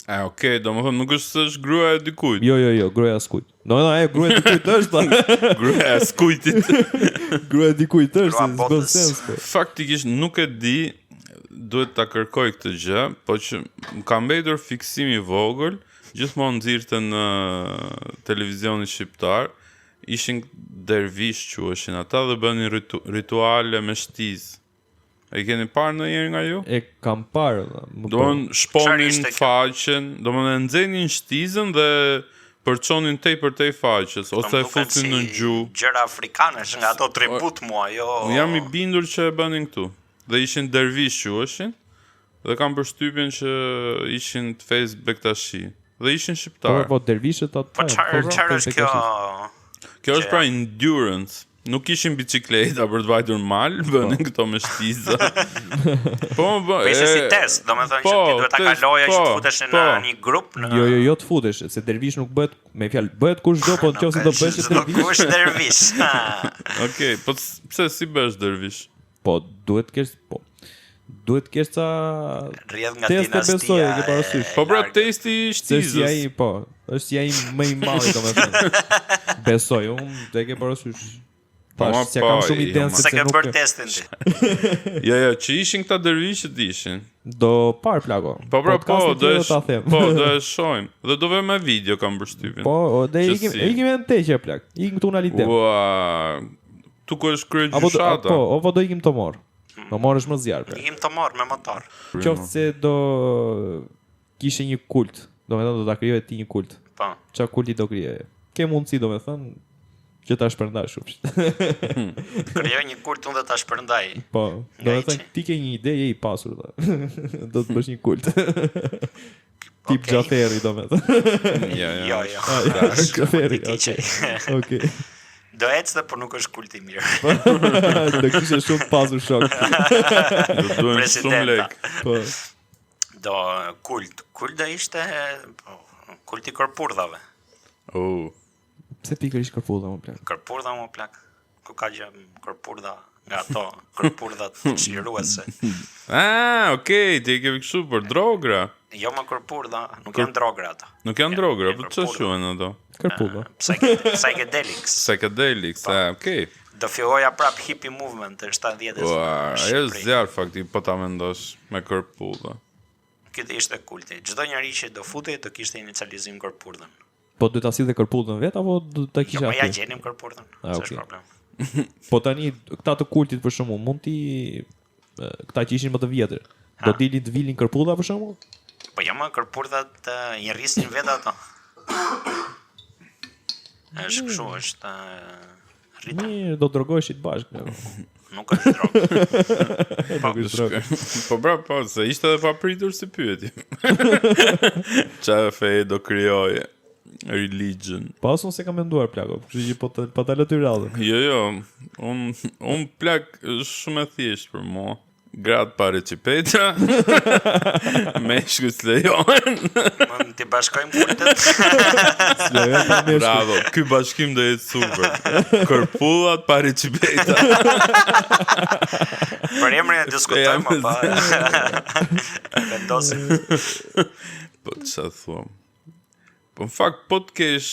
[SPEAKER 1] E, okej, domethënë nuk është se është gruaja e dikujt.
[SPEAKER 3] Jo, jo, jo, gruaja skujt. Domethënë ajo gruaja dikujt është, tha.
[SPEAKER 1] Gruaja e skujtit.
[SPEAKER 3] gruaja dikujt është,
[SPEAKER 2] Grua
[SPEAKER 3] se s'bën
[SPEAKER 2] botës.
[SPEAKER 3] sens po.
[SPEAKER 1] Faktikisht nuk e di, duhet ta kërkoj këtë gjë, po që më ka mbetur fiksim i vogël, gjithmonë nxirrte në televizionin shqiptar, ishin dervish quheshin ata dhe bënin ritu rituale me shtizë. E keni parë ndonjëherë nga ju?
[SPEAKER 3] E kam parë, dha, më
[SPEAKER 1] Do
[SPEAKER 3] po.
[SPEAKER 1] në
[SPEAKER 2] Çfarë
[SPEAKER 1] shponin
[SPEAKER 2] ishte kjo?
[SPEAKER 1] faqen, do më në nxenin shtizën dhe përçonin tej për tej faqes, ose
[SPEAKER 2] Më
[SPEAKER 1] e
[SPEAKER 2] duken
[SPEAKER 1] fusin
[SPEAKER 2] si
[SPEAKER 1] në gjuhë.
[SPEAKER 2] Gjëra afrikane, është nga ato tribut mua, jo.
[SPEAKER 1] Unë jam i bindur që e bënin këtu. Dhe ishin dervish quheshin dhe kam përshtypjen që ishin të fejs Bektashi dhe ishin
[SPEAKER 3] Po,
[SPEAKER 1] shqiptar.
[SPEAKER 3] po dervishët ato.
[SPEAKER 2] Po çfarë çfarë është kjo?
[SPEAKER 1] Kjo është pra endurance. Nuk kishin bicikleta për të vajtur në mal, bënin këto me shtiza. po, po,
[SPEAKER 2] Po ishte si test, domethënë që
[SPEAKER 1] po,
[SPEAKER 2] ti duhet ta
[SPEAKER 1] test,
[SPEAKER 2] kaloje që
[SPEAKER 1] po,
[SPEAKER 2] të futesh në
[SPEAKER 1] po.
[SPEAKER 2] një grup në
[SPEAKER 3] Jo, jo, jo të futesh, se dervish nuk bëhet, me fjalë, bëhet kush do, po nëse do bëhesh
[SPEAKER 2] Çdo
[SPEAKER 3] dervish,
[SPEAKER 2] kush dervish. Ha.
[SPEAKER 1] Okej, po s- pse si bësh dervish?
[SPEAKER 3] po duhet të kesh, po. Duhet të kesh ca
[SPEAKER 2] Rrjedh nga
[SPEAKER 3] Teste
[SPEAKER 2] dinastia.
[SPEAKER 3] besoj, e ke parasysh.
[SPEAKER 2] e
[SPEAKER 1] Po pra
[SPEAKER 2] largët.
[SPEAKER 1] testi i
[SPEAKER 3] Se është si
[SPEAKER 1] shtizës.
[SPEAKER 3] ai, po, është si ai më i madhi domethënë. Besoj, unë e ke parasysh.
[SPEAKER 1] Po,
[SPEAKER 3] Tash,
[SPEAKER 1] ma,
[SPEAKER 3] s'ja kam
[SPEAKER 1] po,
[SPEAKER 3] shumë
[SPEAKER 1] jo,
[SPEAKER 3] idenë
[SPEAKER 1] ma.
[SPEAKER 2] Se
[SPEAKER 3] sepse
[SPEAKER 2] ke
[SPEAKER 3] nuk
[SPEAKER 2] bërë testin ti.
[SPEAKER 1] Jo, jo, që ishin këta dervishët ishin.
[SPEAKER 3] do par plako.
[SPEAKER 1] Po pra, po,
[SPEAKER 3] Podcastin
[SPEAKER 1] do
[SPEAKER 3] tjetër
[SPEAKER 1] e
[SPEAKER 3] ta them.
[SPEAKER 1] Po, do e shohim. Dhe do vë me video kam përshtypjen.
[SPEAKER 3] Po, o, dhe
[SPEAKER 1] Që
[SPEAKER 3] ikim,
[SPEAKER 1] si?
[SPEAKER 3] ikim edhe në teqe plak. Ikim këtu në Alidem.
[SPEAKER 1] Ua, tu ku është krye
[SPEAKER 3] Apo do,
[SPEAKER 1] gjyshata.
[SPEAKER 3] po, apo do ikim Tomor. Tomor është më zjarr plak.
[SPEAKER 2] Ikim të marr me motor.
[SPEAKER 3] Qoftë se do kishe një kult, domethënë do ta krijoje ti një kult.
[SPEAKER 2] Po.
[SPEAKER 3] Çfarë kulti do krijoje? Ke mundësi domethënë që ta shpërndash kështu.
[SPEAKER 2] Krijoj një kult unë dhe ta shpërndaj.
[SPEAKER 3] Po,
[SPEAKER 2] Nga
[SPEAKER 3] domethënë
[SPEAKER 2] hiqi.
[SPEAKER 3] ti ke një ide, je i pasur dha. do të bësh një kult. Tip
[SPEAKER 2] Okej.
[SPEAKER 3] Xhaferi domethënë.
[SPEAKER 1] Jo, jo.
[SPEAKER 2] Jo, jo.
[SPEAKER 3] Ah, Xhaferi,
[SPEAKER 2] Kulti
[SPEAKER 3] okej.
[SPEAKER 2] keq.
[SPEAKER 3] Okej.
[SPEAKER 2] Do ecte, por nuk është kult i mirë.
[SPEAKER 3] Do kishe shumë të pasur shok.
[SPEAKER 1] Do duhen shumë
[SPEAKER 2] Presidenta.
[SPEAKER 1] lek.
[SPEAKER 3] Po.
[SPEAKER 2] Do kult. Kult do ishte po, kulti kërpurdhave.
[SPEAKER 1] Oh.
[SPEAKER 3] Pse pikërisht kërpudha më plak?
[SPEAKER 2] Kërpurdha më plak. Ku ka gjë kërpurdha nga ato kërpurdhat çliruese.
[SPEAKER 1] Ah, okej, ti e ke kështu për drogra.
[SPEAKER 2] Jo më kërpurdha, nuk janë drogra ato.
[SPEAKER 1] Nuk janë drogra,
[SPEAKER 2] janë
[SPEAKER 1] po ç'është
[SPEAKER 2] kërpurdha.
[SPEAKER 1] quhen ato?
[SPEAKER 3] Kërpudha.
[SPEAKER 2] Psyche- Psychedelics.
[SPEAKER 1] Psychedelics, ah, okej.
[SPEAKER 2] Do filloja prap hippie movement të 70-s.
[SPEAKER 1] Ua,
[SPEAKER 2] në
[SPEAKER 1] ajo është
[SPEAKER 2] Shqipëri.
[SPEAKER 1] zjarr fakti, po ta mendosh me kërpudha.
[SPEAKER 2] Ky do ishte kulti. Çdo njeri që do futej do kishte inicializim kërpurdhën.
[SPEAKER 3] Po do ta sillte kërpudhën vet apo do ta
[SPEAKER 2] Jo,
[SPEAKER 3] kishe
[SPEAKER 2] po ja
[SPEAKER 3] aty?
[SPEAKER 2] gjenim kërpurdhën.
[SPEAKER 3] Ah,
[SPEAKER 2] S'është
[SPEAKER 3] okej.
[SPEAKER 2] problem.
[SPEAKER 3] Po tani këta të kultit për shembull, mund ti e, këta që ishin më të vjetër, do dilin të vilin kërpudha për shembull?
[SPEAKER 2] Po jo më kërpurdhat eh, i rrisin vetë ato. Është kështu, është eh, rritëm.
[SPEAKER 3] Mirë, do drogoheshit bashkë. plak.
[SPEAKER 2] Nuk është drogë.
[SPEAKER 3] Nuk është drogë.
[SPEAKER 1] Po pra, po, se ishte edhe papritur si pyetje. Qa feje do krijoje? Religion.
[SPEAKER 3] Po as unë s'e kam menduar plako, kështu që po të po ta lë ty radhën.
[SPEAKER 1] Jo, jo, un un plak është shumë e thjeshtë për mua. Gratë pa recipetra, meshkujt s'lejohen.
[SPEAKER 2] Mund t'i bashkojmë kultet.
[SPEAKER 3] S'lejon pa meshkuj.
[SPEAKER 1] Bravo, ky bashkim do jetë super. Kërpullat pa recipetra.
[SPEAKER 2] Për emrin e diskutojmë
[SPEAKER 1] Jam-
[SPEAKER 2] pa. Vendosim.
[SPEAKER 1] Po ç'a thuam? Po në fakt po të kesh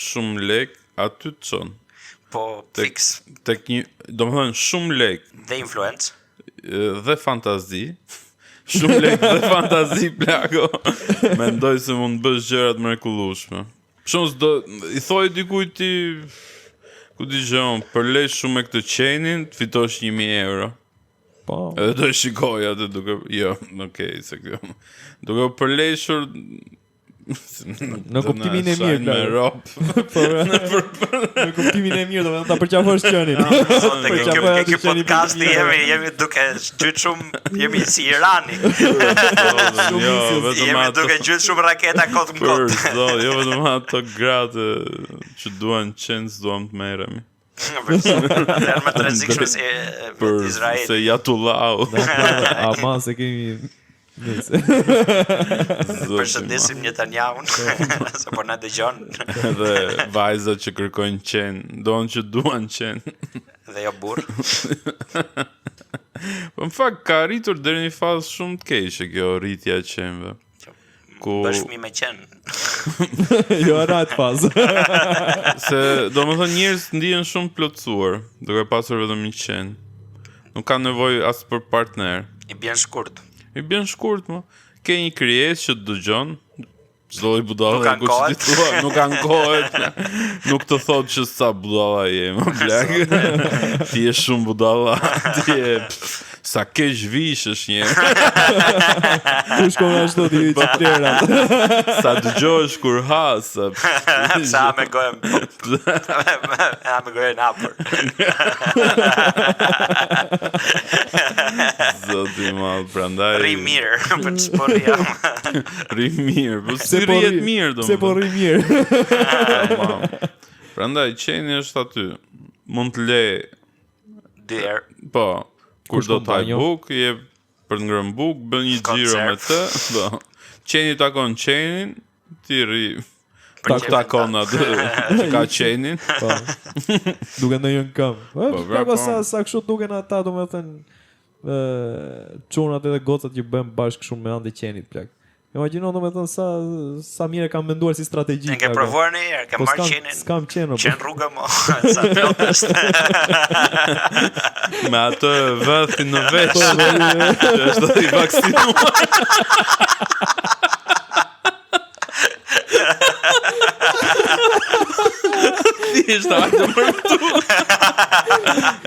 [SPEAKER 1] shumë lek, aty të çon.
[SPEAKER 2] Po
[SPEAKER 1] Tek,
[SPEAKER 2] fix
[SPEAKER 1] tek një, domethënë shumë lek
[SPEAKER 2] dhe influencë.
[SPEAKER 1] e, dhe fantazi. Shumë lek dhe fantazi plako. Mendoj se mund të bësh gjëra të mrekullueshme. Shumë s'do i thoj dikujt ti ku di gjë, përlesh shumë me këtë qenin, të fitosh 1000 euro.
[SPEAKER 3] Po.
[SPEAKER 1] Edhe do e shikoj atë duke jo, okej, se kjo. Duke u përleshur
[SPEAKER 3] Në kuptimin e mirë,
[SPEAKER 1] Me
[SPEAKER 3] plako.
[SPEAKER 1] rop.
[SPEAKER 3] Po. Në kuptimin e mirë, domethënë ta përqafosh qenin.
[SPEAKER 2] Sot tek ky
[SPEAKER 3] Përqafoj
[SPEAKER 2] tek
[SPEAKER 3] atë
[SPEAKER 2] ky
[SPEAKER 3] qenin
[SPEAKER 2] podcasti
[SPEAKER 3] për
[SPEAKER 2] jemi jemi duke gjyt shumë jemi si Irani.
[SPEAKER 1] Jo, vetëm
[SPEAKER 2] Jemi
[SPEAKER 1] ato.
[SPEAKER 2] duke gjyt shumë raketa kot më
[SPEAKER 1] Për
[SPEAKER 2] kot.
[SPEAKER 1] zot, jo vetëm ato gratë që duan qenë, s'duam të merremi.
[SPEAKER 2] Për zot, Janë më të rrezikshme si e,
[SPEAKER 1] Për
[SPEAKER 2] Izraeli.
[SPEAKER 1] se Jatullau.
[SPEAKER 3] Ama se kemi Nëse.
[SPEAKER 1] Zoti
[SPEAKER 2] Përshëndesim Netanyahun se po na dëgjon
[SPEAKER 1] ma. Edhe vajzat që kërkojnë qenë, donë që duan qenë.
[SPEAKER 2] dhe jo burr.
[SPEAKER 1] Po në fakt ka arritur deri në një fazë shumë të keqe kjo rritja e qenve. Ku
[SPEAKER 2] Bësh fëmijë me qen.
[SPEAKER 3] Jo era atë fazë.
[SPEAKER 1] se domethënë njerëz ndihen shumë plotësuar duke pasur vetëm një qen. Nuk kanë nevojë as për partner.
[SPEAKER 2] I bjen shkurt.
[SPEAKER 1] I bjen shkurt më. Ke një krijesë që të dëgjon, çdo lloj budalla
[SPEAKER 2] Nuk
[SPEAKER 1] ku që ti
[SPEAKER 2] ankohet.
[SPEAKER 1] thua, nuk ankohet. Nuk të thotë që sa budalla je, më plak. ti je shumë budalla, ti je pff, sa keq vishesh një.
[SPEAKER 3] Ku shkon ashtu ti që tjera.
[SPEAKER 1] Sa dëgjohesh kur ha, sa
[SPEAKER 2] Pse ha me gojën. Ha me gojën hapur.
[SPEAKER 1] Zoti i madh, prandaj
[SPEAKER 2] Rri mirë, për të s'po rri ama.
[SPEAKER 1] Rri mirë, po si rrihet mirë
[SPEAKER 3] Pse po
[SPEAKER 1] domethënë.
[SPEAKER 3] rri mirë?
[SPEAKER 1] Tamam. Prandaj qeni është aty. mund të le
[SPEAKER 2] Dy herë.
[SPEAKER 1] Po, kur
[SPEAKER 3] Kur
[SPEAKER 1] do
[SPEAKER 3] shkon
[SPEAKER 1] të haj
[SPEAKER 3] banjo.
[SPEAKER 1] bukë, je për të ngrënë bukë, bën një
[SPEAKER 2] Shkon
[SPEAKER 1] xhiro me
[SPEAKER 2] surf.
[SPEAKER 1] të, po. Qeni takon qenin, ti rri
[SPEAKER 2] Për
[SPEAKER 1] tak
[SPEAKER 2] qefin
[SPEAKER 1] takon
[SPEAKER 2] tënd.
[SPEAKER 1] atë që ka qenin.
[SPEAKER 3] Po. Duke ndonjë në këmbë. Po,
[SPEAKER 1] Po, pra,
[SPEAKER 3] po,
[SPEAKER 1] po.
[SPEAKER 3] sa sa kështu duken ata, domethënë ë çunat edhe gocat që bëhen bashkë shumë me anë të qenit plak. Imagjino domethënë sa sa mirë e kam menduar si strategji.
[SPEAKER 2] Ne ke
[SPEAKER 3] plako.
[SPEAKER 2] provuar një herë, ke
[SPEAKER 3] Po
[SPEAKER 2] marrë
[SPEAKER 3] s'kam
[SPEAKER 2] qenin.
[SPEAKER 3] s'kam qenë. po.
[SPEAKER 2] Qen rrugë mo, sa plot është.
[SPEAKER 1] Me atë vëthin në vesh,
[SPEAKER 3] Po, po,
[SPEAKER 1] që është i vaksinuar. Thjesht hajde për këtu.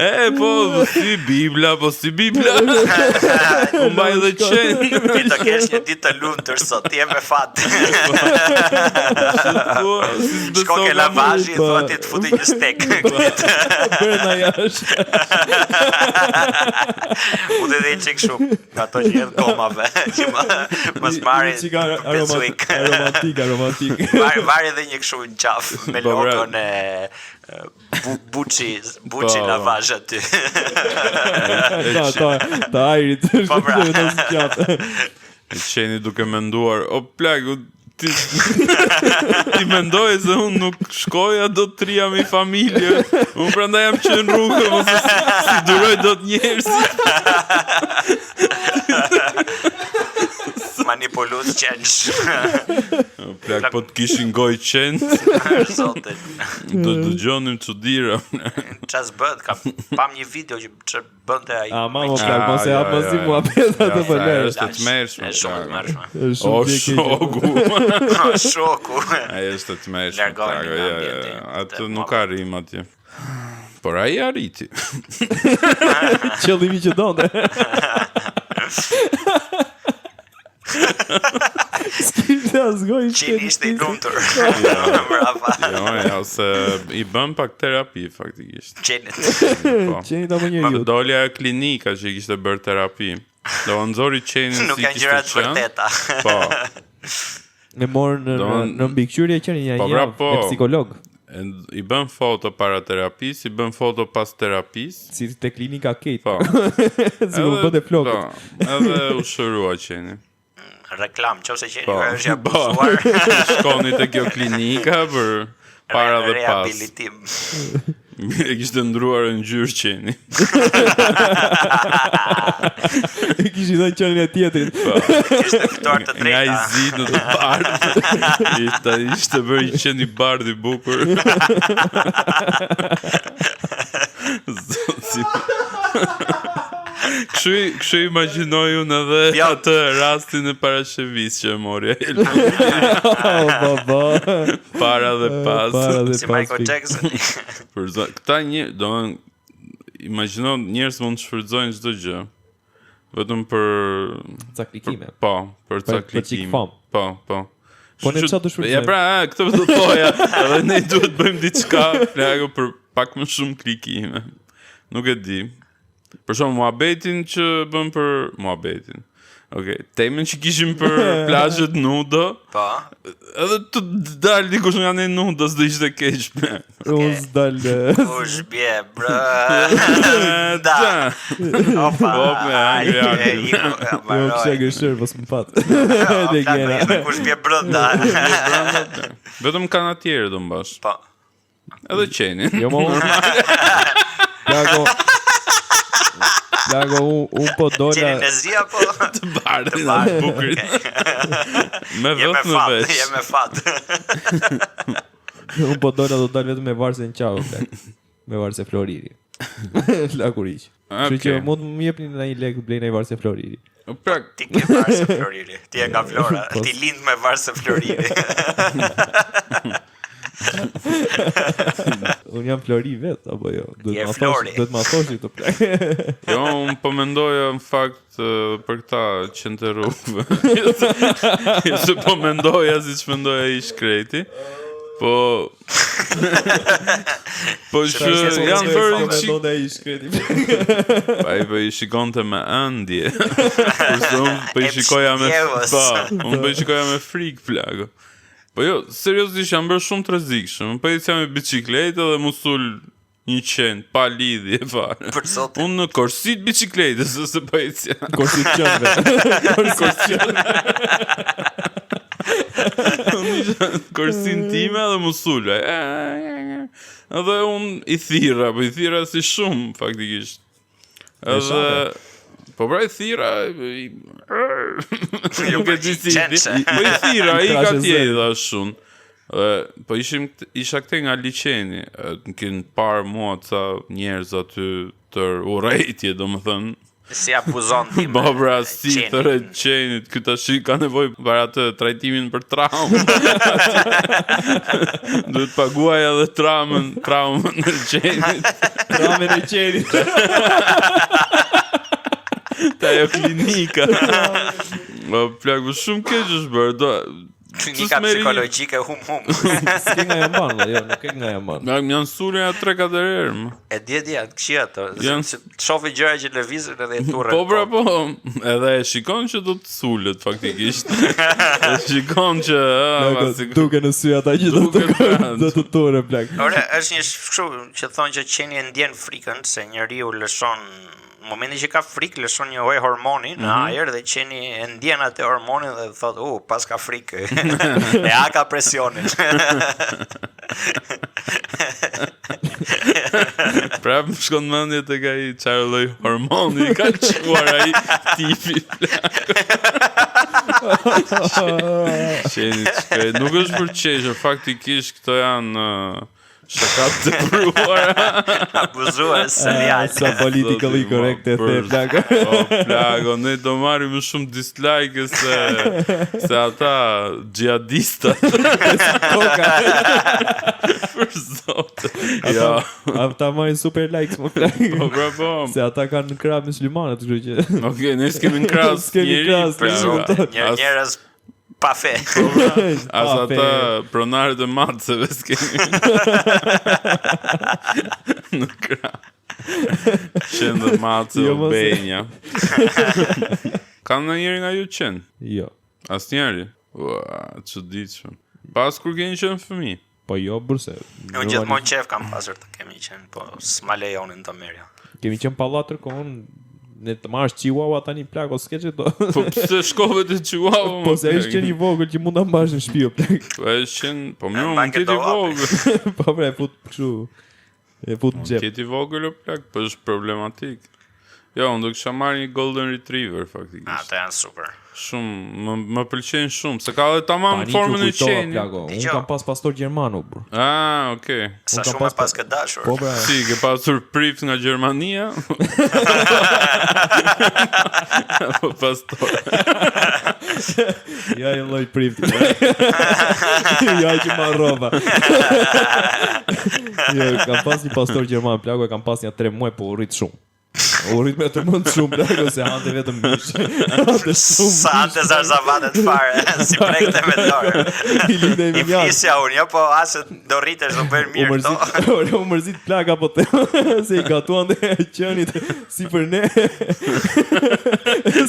[SPEAKER 1] E, po, si Bibla, po si Bibla. U mbaj edhe qenë.
[SPEAKER 2] Ti të kesh një ditë të lumtur sot, ti je me fat.
[SPEAKER 1] Thua, si s'beson
[SPEAKER 2] Shko ke
[SPEAKER 1] nga
[SPEAKER 2] lavazhi,
[SPEAKER 3] Po.
[SPEAKER 2] thua ti të futi një stek.
[SPEAKER 3] Brenda jashtë.
[SPEAKER 2] U dhe dhe çik kështu, nga ato që hedh gomave, që më mos marrin
[SPEAKER 3] Çika
[SPEAKER 2] pezuik.
[SPEAKER 3] aromatik, aromatik.
[SPEAKER 2] Vari vari edhe një kështu në qafë me
[SPEAKER 1] Po, pra.
[SPEAKER 2] logon e e, bu, Buçi, Buçi
[SPEAKER 1] Po.
[SPEAKER 2] lavazh aty.
[SPEAKER 3] Ta ta ta ajrit.
[SPEAKER 2] Po, pra.
[SPEAKER 3] Vendos në qafë.
[SPEAKER 1] E qeni duke menduar, o plak, u, ti, ti mendoj se unë nuk shkoja do të rria me familje. Unë prandaj jam qenë rrugë, mos e si, si duroj dot njerëzit.
[SPEAKER 2] Manipulues qensh.
[SPEAKER 1] O plak, po të kishin gojë qenë,
[SPEAKER 2] Zotin.
[SPEAKER 1] do të dëgjonim çudira.
[SPEAKER 2] Ças bëhet? Kam pam një video që që bënte ai.
[SPEAKER 3] Ama
[SPEAKER 2] me
[SPEAKER 3] mo
[SPEAKER 2] qen.
[SPEAKER 3] plak, mos e
[SPEAKER 1] Ja,
[SPEAKER 3] hap mos
[SPEAKER 1] ja,
[SPEAKER 3] i
[SPEAKER 1] ja.
[SPEAKER 3] muhabet atë
[SPEAKER 1] Ja,
[SPEAKER 3] po
[SPEAKER 1] sa
[SPEAKER 3] lër.
[SPEAKER 1] është e tmerrshme.
[SPEAKER 2] Është shumë e
[SPEAKER 1] plak.
[SPEAKER 2] tmerrshme.
[SPEAKER 3] Është
[SPEAKER 1] O
[SPEAKER 3] shumë keq.
[SPEAKER 1] shoku.
[SPEAKER 2] Shoku.
[SPEAKER 1] Ai është e tmerrshme.
[SPEAKER 2] Largoheni
[SPEAKER 1] plak,
[SPEAKER 2] nga
[SPEAKER 1] ja, ja,
[SPEAKER 2] ambienti.
[SPEAKER 1] ja. Atë
[SPEAKER 2] Të
[SPEAKER 1] nuk
[SPEAKER 2] muhabet.
[SPEAKER 1] arrim atje. Por ai arriti.
[SPEAKER 3] Qëllimi që donte. S'kishte as gojë
[SPEAKER 2] Qeni ishte i lumtur. Brava.
[SPEAKER 1] Jo, ja, ose i bën pak terapi faktikisht.
[SPEAKER 2] Qenit.
[SPEAKER 1] Po.
[SPEAKER 3] Qenit apo njeriu.
[SPEAKER 1] Doli ajo klinika që i kishte bërë terapi. Do nxori qenin
[SPEAKER 2] Nuk
[SPEAKER 1] si
[SPEAKER 2] janë
[SPEAKER 1] kishte
[SPEAKER 2] gjëra të
[SPEAKER 1] qenë.
[SPEAKER 2] vërteta.
[SPEAKER 1] Po.
[SPEAKER 3] E morën në në,
[SPEAKER 1] Domethënë-
[SPEAKER 3] në mbikëqyrje qenin një
[SPEAKER 1] Po, pra,
[SPEAKER 3] javë
[SPEAKER 1] po.
[SPEAKER 3] me psikolog,
[SPEAKER 1] E, I bën foto para terapisë, i bën foto pas terapisë.
[SPEAKER 3] si te klinika Kate.
[SPEAKER 1] Po.
[SPEAKER 3] si u bënte flokët.
[SPEAKER 1] Po, edhe u shërua qeni.
[SPEAKER 2] Reklam, nëse qeni
[SPEAKER 1] Po.
[SPEAKER 2] është i
[SPEAKER 1] Po.
[SPEAKER 2] abuzuar.
[SPEAKER 1] Shkoni te kjo klinika për para dhe pas.
[SPEAKER 2] Rehabilitim.
[SPEAKER 1] E kishte ndruar në ngjyrë qeni.
[SPEAKER 3] E kishin dhënë qenin e tjetrit.
[SPEAKER 1] Po.
[SPEAKER 2] Kishte fituar të
[SPEAKER 1] Nga i
[SPEAKER 2] drejta.
[SPEAKER 1] zi në të bardhë. Ishte ishte bërë një qen i bardhë i bukur. Zoti. Kështu i- kështu imagjinoj unë edhe
[SPEAKER 2] Jo.
[SPEAKER 1] atë rastin e parashevis që e mori ai
[SPEAKER 3] Oh, po, po.
[SPEAKER 1] para dhe pas.
[SPEAKER 3] Para dhe
[SPEAKER 2] Si
[SPEAKER 3] pas.
[SPEAKER 2] Michael
[SPEAKER 3] fik.
[SPEAKER 2] Jackson.
[SPEAKER 1] Për zot, këta një, domethënë imagjino njerëz mund të shfrytëzojnë çdo gjë. Vetëm për
[SPEAKER 3] Ca klikime.
[SPEAKER 1] Po, për ca
[SPEAKER 3] Për- për çik
[SPEAKER 1] klikime.
[SPEAKER 3] fam.
[SPEAKER 1] Po, po.
[SPEAKER 3] Po ne
[SPEAKER 1] Kështu që-
[SPEAKER 3] çfarë do shfrytëzojmë?
[SPEAKER 1] Ja pra, a, këtë do thoja, edhe ne duhet bëjmë diçka, plako për pak më shumë klikime. Nuk e di. Për shembull, muhabetin që bëm për muhabetin. Okej, temën që kishim për plazhet nudo,
[SPEAKER 2] Po.
[SPEAKER 1] edhe të dal dikush nga ne nudo s'do ishte keq. plak.
[SPEAKER 3] Unë s'dal. eh,
[SPEAKER 2] Kush bje, brë. Da. Opa.
[SPEAKER 1] Po, me,
[SPEAKER 2] ai,
[SPEAKER 1] angri, angri.
[SPEAKER 2] e, iku, e,
[SPEAKER 3] Jo,
[SPEAKER 2] mbaroi.
[SPEAKER 3] kisha gëshër, po s'më pat.
[SPEAKER 2] O,
[SPEAKER 3] Te
[SPEAKER 2] plako,
[SPEAKER 3] gjera.
[SPEAKER 2] jemi Kush bje brenda.
[SPEAKER 1] Vetëm kanatierë do mbash.
[SPEAKER 2] Po.
[SPEAKER 1] Edhe qenin.
[SPEAKER 3] Jo, mo unë. Plako. Plako, unë un po dola.
[SPEAKER 2] Qenin e zi apo?
[SPEAKER 1] Të bardhin,
[SPEAKER 2] Të bardhin,
[SPEAKER 1] atë bukurin. Me
[SPEAKER 2] Je me
[SPEAKER 1] vët në
[SPEAKER 2] fat,
[SPEAKER 1] vesh.
[SPEAKER 2] je me fat.
[SPEAKER 3] Unë po dola do dal vetëm me varse në qafë, plak. Me varse floriri. Lakuriq. Kështu që
[SPEAKER 1] Okej.
[SPEAKER 3] mund të më jepni ndonjë lek të blej ndonjë varse floriri.
[SPEAKER 1] O, Plak,
[SPEAKER 2] Ti ke varse floriri. Ti je nga Flora.
[SPEAKER 3] Po.
[SPEAKER 2] Ti lind me varse floriri.
[SPEAKER 3] Unë jam flori vet apo jo? Duhet
[SPEAKER 2] Je
[SPEAKER 3] ma thosh,
[SPEAKER 2] Flori.
[SPEAKER 3] duhet ma thosh këtë plak.
[SPEAKER 1] jo, unë po mendoja në fakt eh, për këta qenë të rrugëve. Jo se po mendoja siç mendoja i shkreti. Po Po që
[SPEAKER 2] Shpresë
[SPEAKER 1] janë
[SPEAKER 2] se
[SPEAKER 1] bërë
[SPEAKER 2] po
[SPEAKER 1] një çik
[SPEAKER 3] mendonte ai i shkreti.
[SPEAKER 1] Ai po i shikonte me ëndje. Kurse unë po i
[SPEAKER 2] E
[SPEAKER 1] shikoja me
[SPEAKER 2] pshtjevës.
[SPEAKER 1] po, unë po i shikoja me frikë plako. Po jo, seriozisht janë bërë shumë të rrezikshëm. Unë Po ecja me biçikletë dhe mu sul Një qen pa lidhje fare.
[SPEAKER 2] Për zotin.
[SPEAKER 1] Unë në korsit biçikletës ose po ecja.
[SPEAKER 3] Korsit qenve. Korsit qenve.
[SPEAKER 1] Unë isha në korsin time dhe më sula. Edhe unë i thirra, po i thirra si shumë faktikisht. Edhe
[SPEAKER 3] shave.
[SPEAKER 1] Po pra i thirra i...
[SPEAKER 2] Jo,
[SPEAKER 1] Nuk e di si i di.
[SPEAKER 2] qense.
[SPEAKER 1] Po i thirra, i ka
[SPEAKER 3] Trashe
[SPEAKER 1] tje i
[SPEAKER 3] zërin.
[SPEAKER 1] dhash unë. Dhe, po ishim kt- isha këte nga liqeni, e, më kënë parë mua ca njerëz aty të urrejtje, domethënë.
[SPEAKER 2] Si abuzon ti. me
[SPEAKER 1] Po pra si
[SPEAKER 2] qenin.
[SPEAKER 1] thërret qenit, ky tash ka nevojë për atë trajtimin për traumë. Duhet paguaj edhe traumën, traumën e qenit
[SPEAKER 3] Ramen e qenit.
[SPEAKER 1] te ajo klinika. Po plak, po shumë keq është bërë, do
[SPEAKER 2] Klinika
[SPEAKER 1] s'merri-
[SPEAKER 2] psikologjike hum hum.
[SPEAKER 3] S'ke nga janë ban, jo, nuk e nga janë ban.
[SPEAKER 1] Më janë sulur ja 3-4 herë. më.
[SPEAKER 2] E di e di, janë të këqija ato.
[SPEAKER 1] Janë-
[SPEAKER 2] Se të shohë gjëra që lëvizin edhe e turren.
[SPEAKER 1] Po pra po, edhe e shikon që do të sulet faktikisht. e shikon që a,
[SPEAKER 3] Plako,
[SPEAKER 1] pasi-
[SPEAKER 3] duke në sy ata që do të
[SPEAKER 1] Duke, pra.
[SPEAKER 3] do të turre plak.
[SPEAKER 2] Ore, është një kështu që thonë që qeni e ndjen frikën se njeriu lëshon në momentin që ka frikë lëshon një lloj hormoni në ajër dhe qeni e ndjen atë hormonin dhe thotë, "U, pas ka frikë." e a ka presionin.
[SPEAKER 1] Prapë më shkon mendje tek ai çfarë lloj hormoni i ka çuar ai tipi. Qeni shkret. Nuk është për qeshur, faktikisht këto janë shaka të tepruara.
[SPEAKER 2] Abuzues serial.
[SPEAKER 3] Sa politically
[SPEAKER 1] Zoti,
[SPEAKER 3] correct e
[SPEAKER 1] ma,
[SPEAKER 3] the
[SPEAKER 1] për-
[SPEAKER 3] plak.
[SPEAKER 1] O plago, ne do marrim më shumë dislike se se ata xhihadistat.
[SPEAKER 3] Koka.
[SPEAKER 1] Për zotë. Jo.
[SPEAKER 3] Ata marrin super likes më plak.
[SPEAKER 1] Po pra po.
[SPEAKER 3] Se ata kanë në krah muslimanët, kështu që.
[SPEAKER 1] Okej, ne s'kemi në krah
[SPEAKER 3] S'kemi
[SPEAKER 1] njeri,
[SPEAKER 3] krah
[SPEAKER 2] Për
[SPEAKER 3] njeri,
[SPEAKER 1] plago.
[SPEAKER 2] zotin, një
[SPEAKER 1] As-
[SPEAKER 2] njerëz pa fe.
[SPEAKER 1] As
[SPEAKER 3] Pa fe.
[SPEAKER 1] ata pronarët e maceve s'kemi. Në krah. Qenë dhe mace
[SPEAKER 3] Jo,
[SPEAKER 1] o
[SPEAKER 3] mos e-
[SPEAKER 1] benja. Ka ndonjëri nga ju qenë?
[SPEAKER 3] Jo.
[SPEAKER 1] Asnjëri? Ua, çuditshëm. Pas kur keni qenë fëmijë?
[SPEAKER 3] Po jo, burse.
[SPEAKER 2] Unë gjithmonë qef kam pasur të kemi qenë, po s'ma lejonin të merja.
[SPEAKER 3] Kemi qenë pallatër kohën ne të marrësh chihuahua tani plak o s'ke që do.
[SPEAKER 1] Po pse shkove te Chihuahua?
[SPEAKER 3] Po se ai është qenë i vogël që mund ta mbash në shtëpi o plak.
[SPEAKER 1] Po është qenë, po mirë,
[SPEAKER 2] mban
[SPEAKER 1] mund të jetë i
[SPEAKER 2] këtë
[SPEAKER 1] vogël.
[SPEAKER 3] Po pra e fut kështu. E fut në
[SPEAKER 1] Mund
[SPEAKER 3] xhep.
[SPEAKER 1] të jetë i vogël o plak, po është problematik. Jo, unë do kisha marrë një Golden Retriever faktikisht.
[SPEAKER 2] Ata janë super.
[SPEAKER 1] Shumë, më, më pëlqejnë shumë, se ka edhe tamam
[SPEAKER 3] Tani
[SPEAKER 1] formën
[SPEAKER 3] që
[SPEAKER 1] e
[SPEAKER 3] kujtova,
[SPEAKER 1] qenit.
[SPEAKER 3] plako. Unë
[SPEAKER 2] Dëgjoj.
[SPEAKER 3] kam pas pastor gjermanu, bur.
[SPEAKER 1] Ah, okay.
[SPEAKER 2] Sa
[SPEAKER 3] Unë kam
[SPEAKER 2] shumë e
[SPEAKER 3] pas-
[SPEAKER 2] pas kë dashur.
[SPEAKER 3] Po pra.
[SPEAKER 1] Si, ke pasur prift nga Gjermania? Apo pastor.
[SPEAKER 3] Ja i lloj prifti. ja që ma rroba. jo, kam pas një pastor gjerman plako, e kam pas një 3 muaj, po u rrit shumë. U rrit me të mend shumë plako se hante vetëm mish. Hante shumë.
[SPEAKER 2] Sa ante zarzavatet fare, si prekte me dorë.
[SPEAKER 3] I linde
[SPEAKER 2] I
[SPEAKER 3] i mjan.
[SPEAKER 2] flisja unë, jo po asë do rritesh, do bëjnë
[SPEAKER 3] U
[SPEAKER 2] mirë këto.
[SPEAKER 3] mërzit, ore, u mërzit plaka po te, se i gatuan dhe qenit si për ne.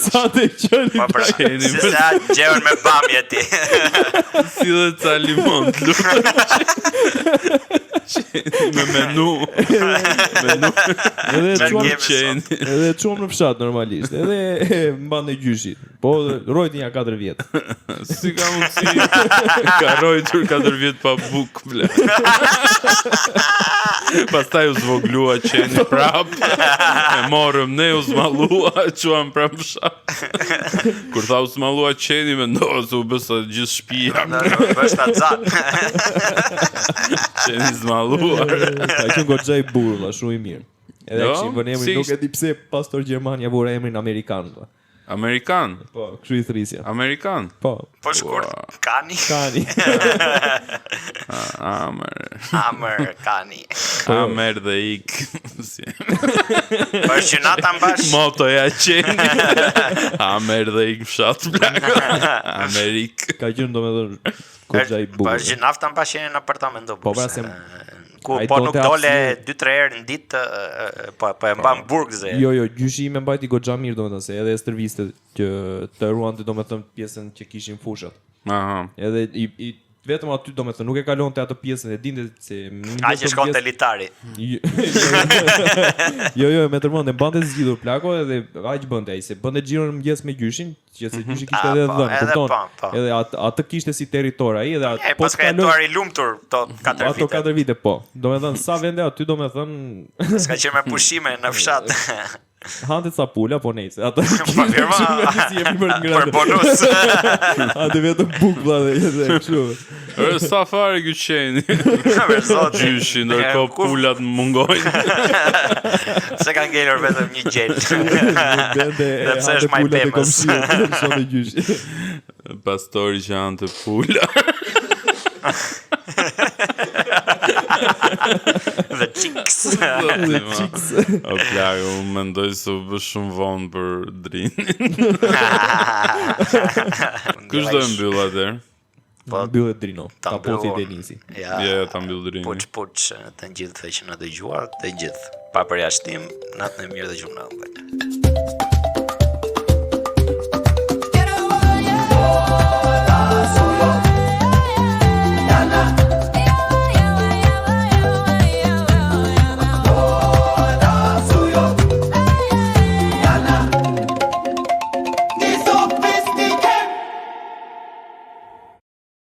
[SPEAKER 3] Sa të qenit.
[SPEAKER 2] Po pra,
[SPEAKER 1] Qeni
[SPEAKER 2] si se a gjeun me bamje ti.
[SPEAKER 1] Si dhe ca limon, të lutem. Qeni me menu. Menu
[SPEAKER 3] Edhe e
[SPEAKER 2] Çfarë
[SPEAKER 3] çuam
[SPEAKER 2] kemi sot?
[SPEAKER 1] qeni.
[SPEAKER 3] edhe e çuam në fshat normalisht. Edhe e mban e gjyshit. Po rrojti ja 4 vjet.
[SPEAKER 1] Si ka mundësi Ka rojtur 4 vjet pa buk ble. Pastaj u zvoglua qeni prap. E morëm ne u zmallua, e çuam prap në fshat. Kur tha u zmallua qeni, mendova se u bë sa gjithë shtëpia.
[SPEAKER 2] Do do bësh ta zan.
[SPEAKER 1] Qeni zmalluar.
[SPEAKER 3] Ka qenë goxha i burr, valla, shumë i mirë. Edhe
[SPEAKER 1] Jo?
[SPEAKER 3] jo? kishin vënë emrin,
[SPEAKER 1] Si
[SPEAKER 3] nuk e di pse pastor gjerman ja vura emrin amerikan. valla.
[SPEAKER 1] Amerikan,
[SPEAKER 3] Po, kështu i thrisja.
[SPEAKER 1] Amerikan.
[SPEAKER 3] Po,
[SPEAKER 2] Po shkurt, kani,
[SPEAKER 3] kani.
[SPEAKER 1] Amer.
[SPEAKER 2] amër, kani.
[SPEAKER 1] Amer dhe ik. Si.
[SPEAKER 2] Po është që nata mbash,
[SPEAKER 1] Motoja qeni. Amer dhe ik fshat plako. Amerik.
[SPEAKER 3] Ka qenë domethënë goxha i
[SPEAKER 2] po
[SPEAKER 3] bukur.
[SPEAKER 2] është që nafta mbash jeni në apartament do
[SPEAKER 3] Po, pra, se-
[SPEAKER 2] Ku
[SPEAKER 3] Ai
[SPEAKER 2] po
[SPEAKER 3] donte
[SPEAKER 2] nuk dole
[SPEAKER 3] hapësirë.
[SPEAKER 2] 2-3 herë në ditë, ë, ë, po po e mban burg ze.
[SPEAKER 3] Jo, jo, gjyshi im e mbajti goxha mirë domethënë se edhe e stërviste që të ruante domethënë pjesën që kishin fushat.
[SPEAKER 1] Aha.
[SPEAKER 3] Edhe i, i Vetëm aty domethënë nuk e kalonte atë pjesën e dinte se
[SPEAKER 2] në Aq që shkonte litari.
[SPEAKER 3] Jo, jo, me tërmend, e mbante zgjidhur plako edhe aq bënte ai se bënte xhiron në mëngjes me gjyshin, që se gjyshi kishte edhe
[SPEAKER 2] po,
[SPEAKER 3] dhen,
[SPEAKER 2] edhe
[SPEAKER 3] kupton?
[SPEAKER 2] po, po.
[SPEAKER 3] Edhe atë atë kishte si territor ai edhe atë
[SPEAKER 2] E po paska jetuar i lumtur to 4
[SPEAKER 3] Ato
[SPEAKER 2] vite.
[SPEAKER 3] 4 vite po. Domethënë sa vende aty domethënë
[SPEAKER 2] S'ka qenë me pushime në fshat.
[SPEAKER 3] Hante ca pula, po nejse. Ato
[SPEAKER 2] Po mirë, ma.
[SPEAKER 3] si jemi për të
[SPEAKER 2] Për
[SPEAKER 3] ngrënë.
[SPEAKER 2] bonus.
[SPEAKER 3] Hante vetëm bukë vlla dhe dhe kështu.
[SPEAKER 1] Ë sa fare ky qeni.
[SPEAKER 2] Për zotin.
[SPEAKER 1] Gjyshi, ndërkohë
[SPEAKER 2] Ku-
[SPEAKER 1] pulat mungojnë.
[SPEAKER 2] Se ka ngelur vetëm një gjel.
[SPEAKER 3] Bende
[SPEAKER 2] Dhe pse është maj
[SPEAKER 3] pulat e
[SPEAKER 2] pemës.
[SPEAKER 3] komshiut, shonte gjyshi.
[SPEAKER 1] Pastori që hante pula.
[SPEAKER 2] The chicks.
[SPEAKER 1] The
[SPEAKER 3] chicks.
[SPEAKER 1] O plak, unë mendoj se u bë shumë vonë për Drinin. Kush do e mbyll atëherë?
[SPEAKER 2] Po,
[SPEAKER 3] Mbyllet Drino.
[SPEAKER 2] ta
[SPEAKER 3] Ta poti
[SPEAKER 2] mbyll unë.
[SPEAKER 3] Denisi.
[SPEAKER 2] Ja,
[SPEAKER 1] Ja, ja, ta mbyll Drini.
[SPEAKER 2] Puç puç të gjithëve që na dëgjuar, të gjithë. Pa përjashtim, natën e mirë dhe gjumë në ëmbël.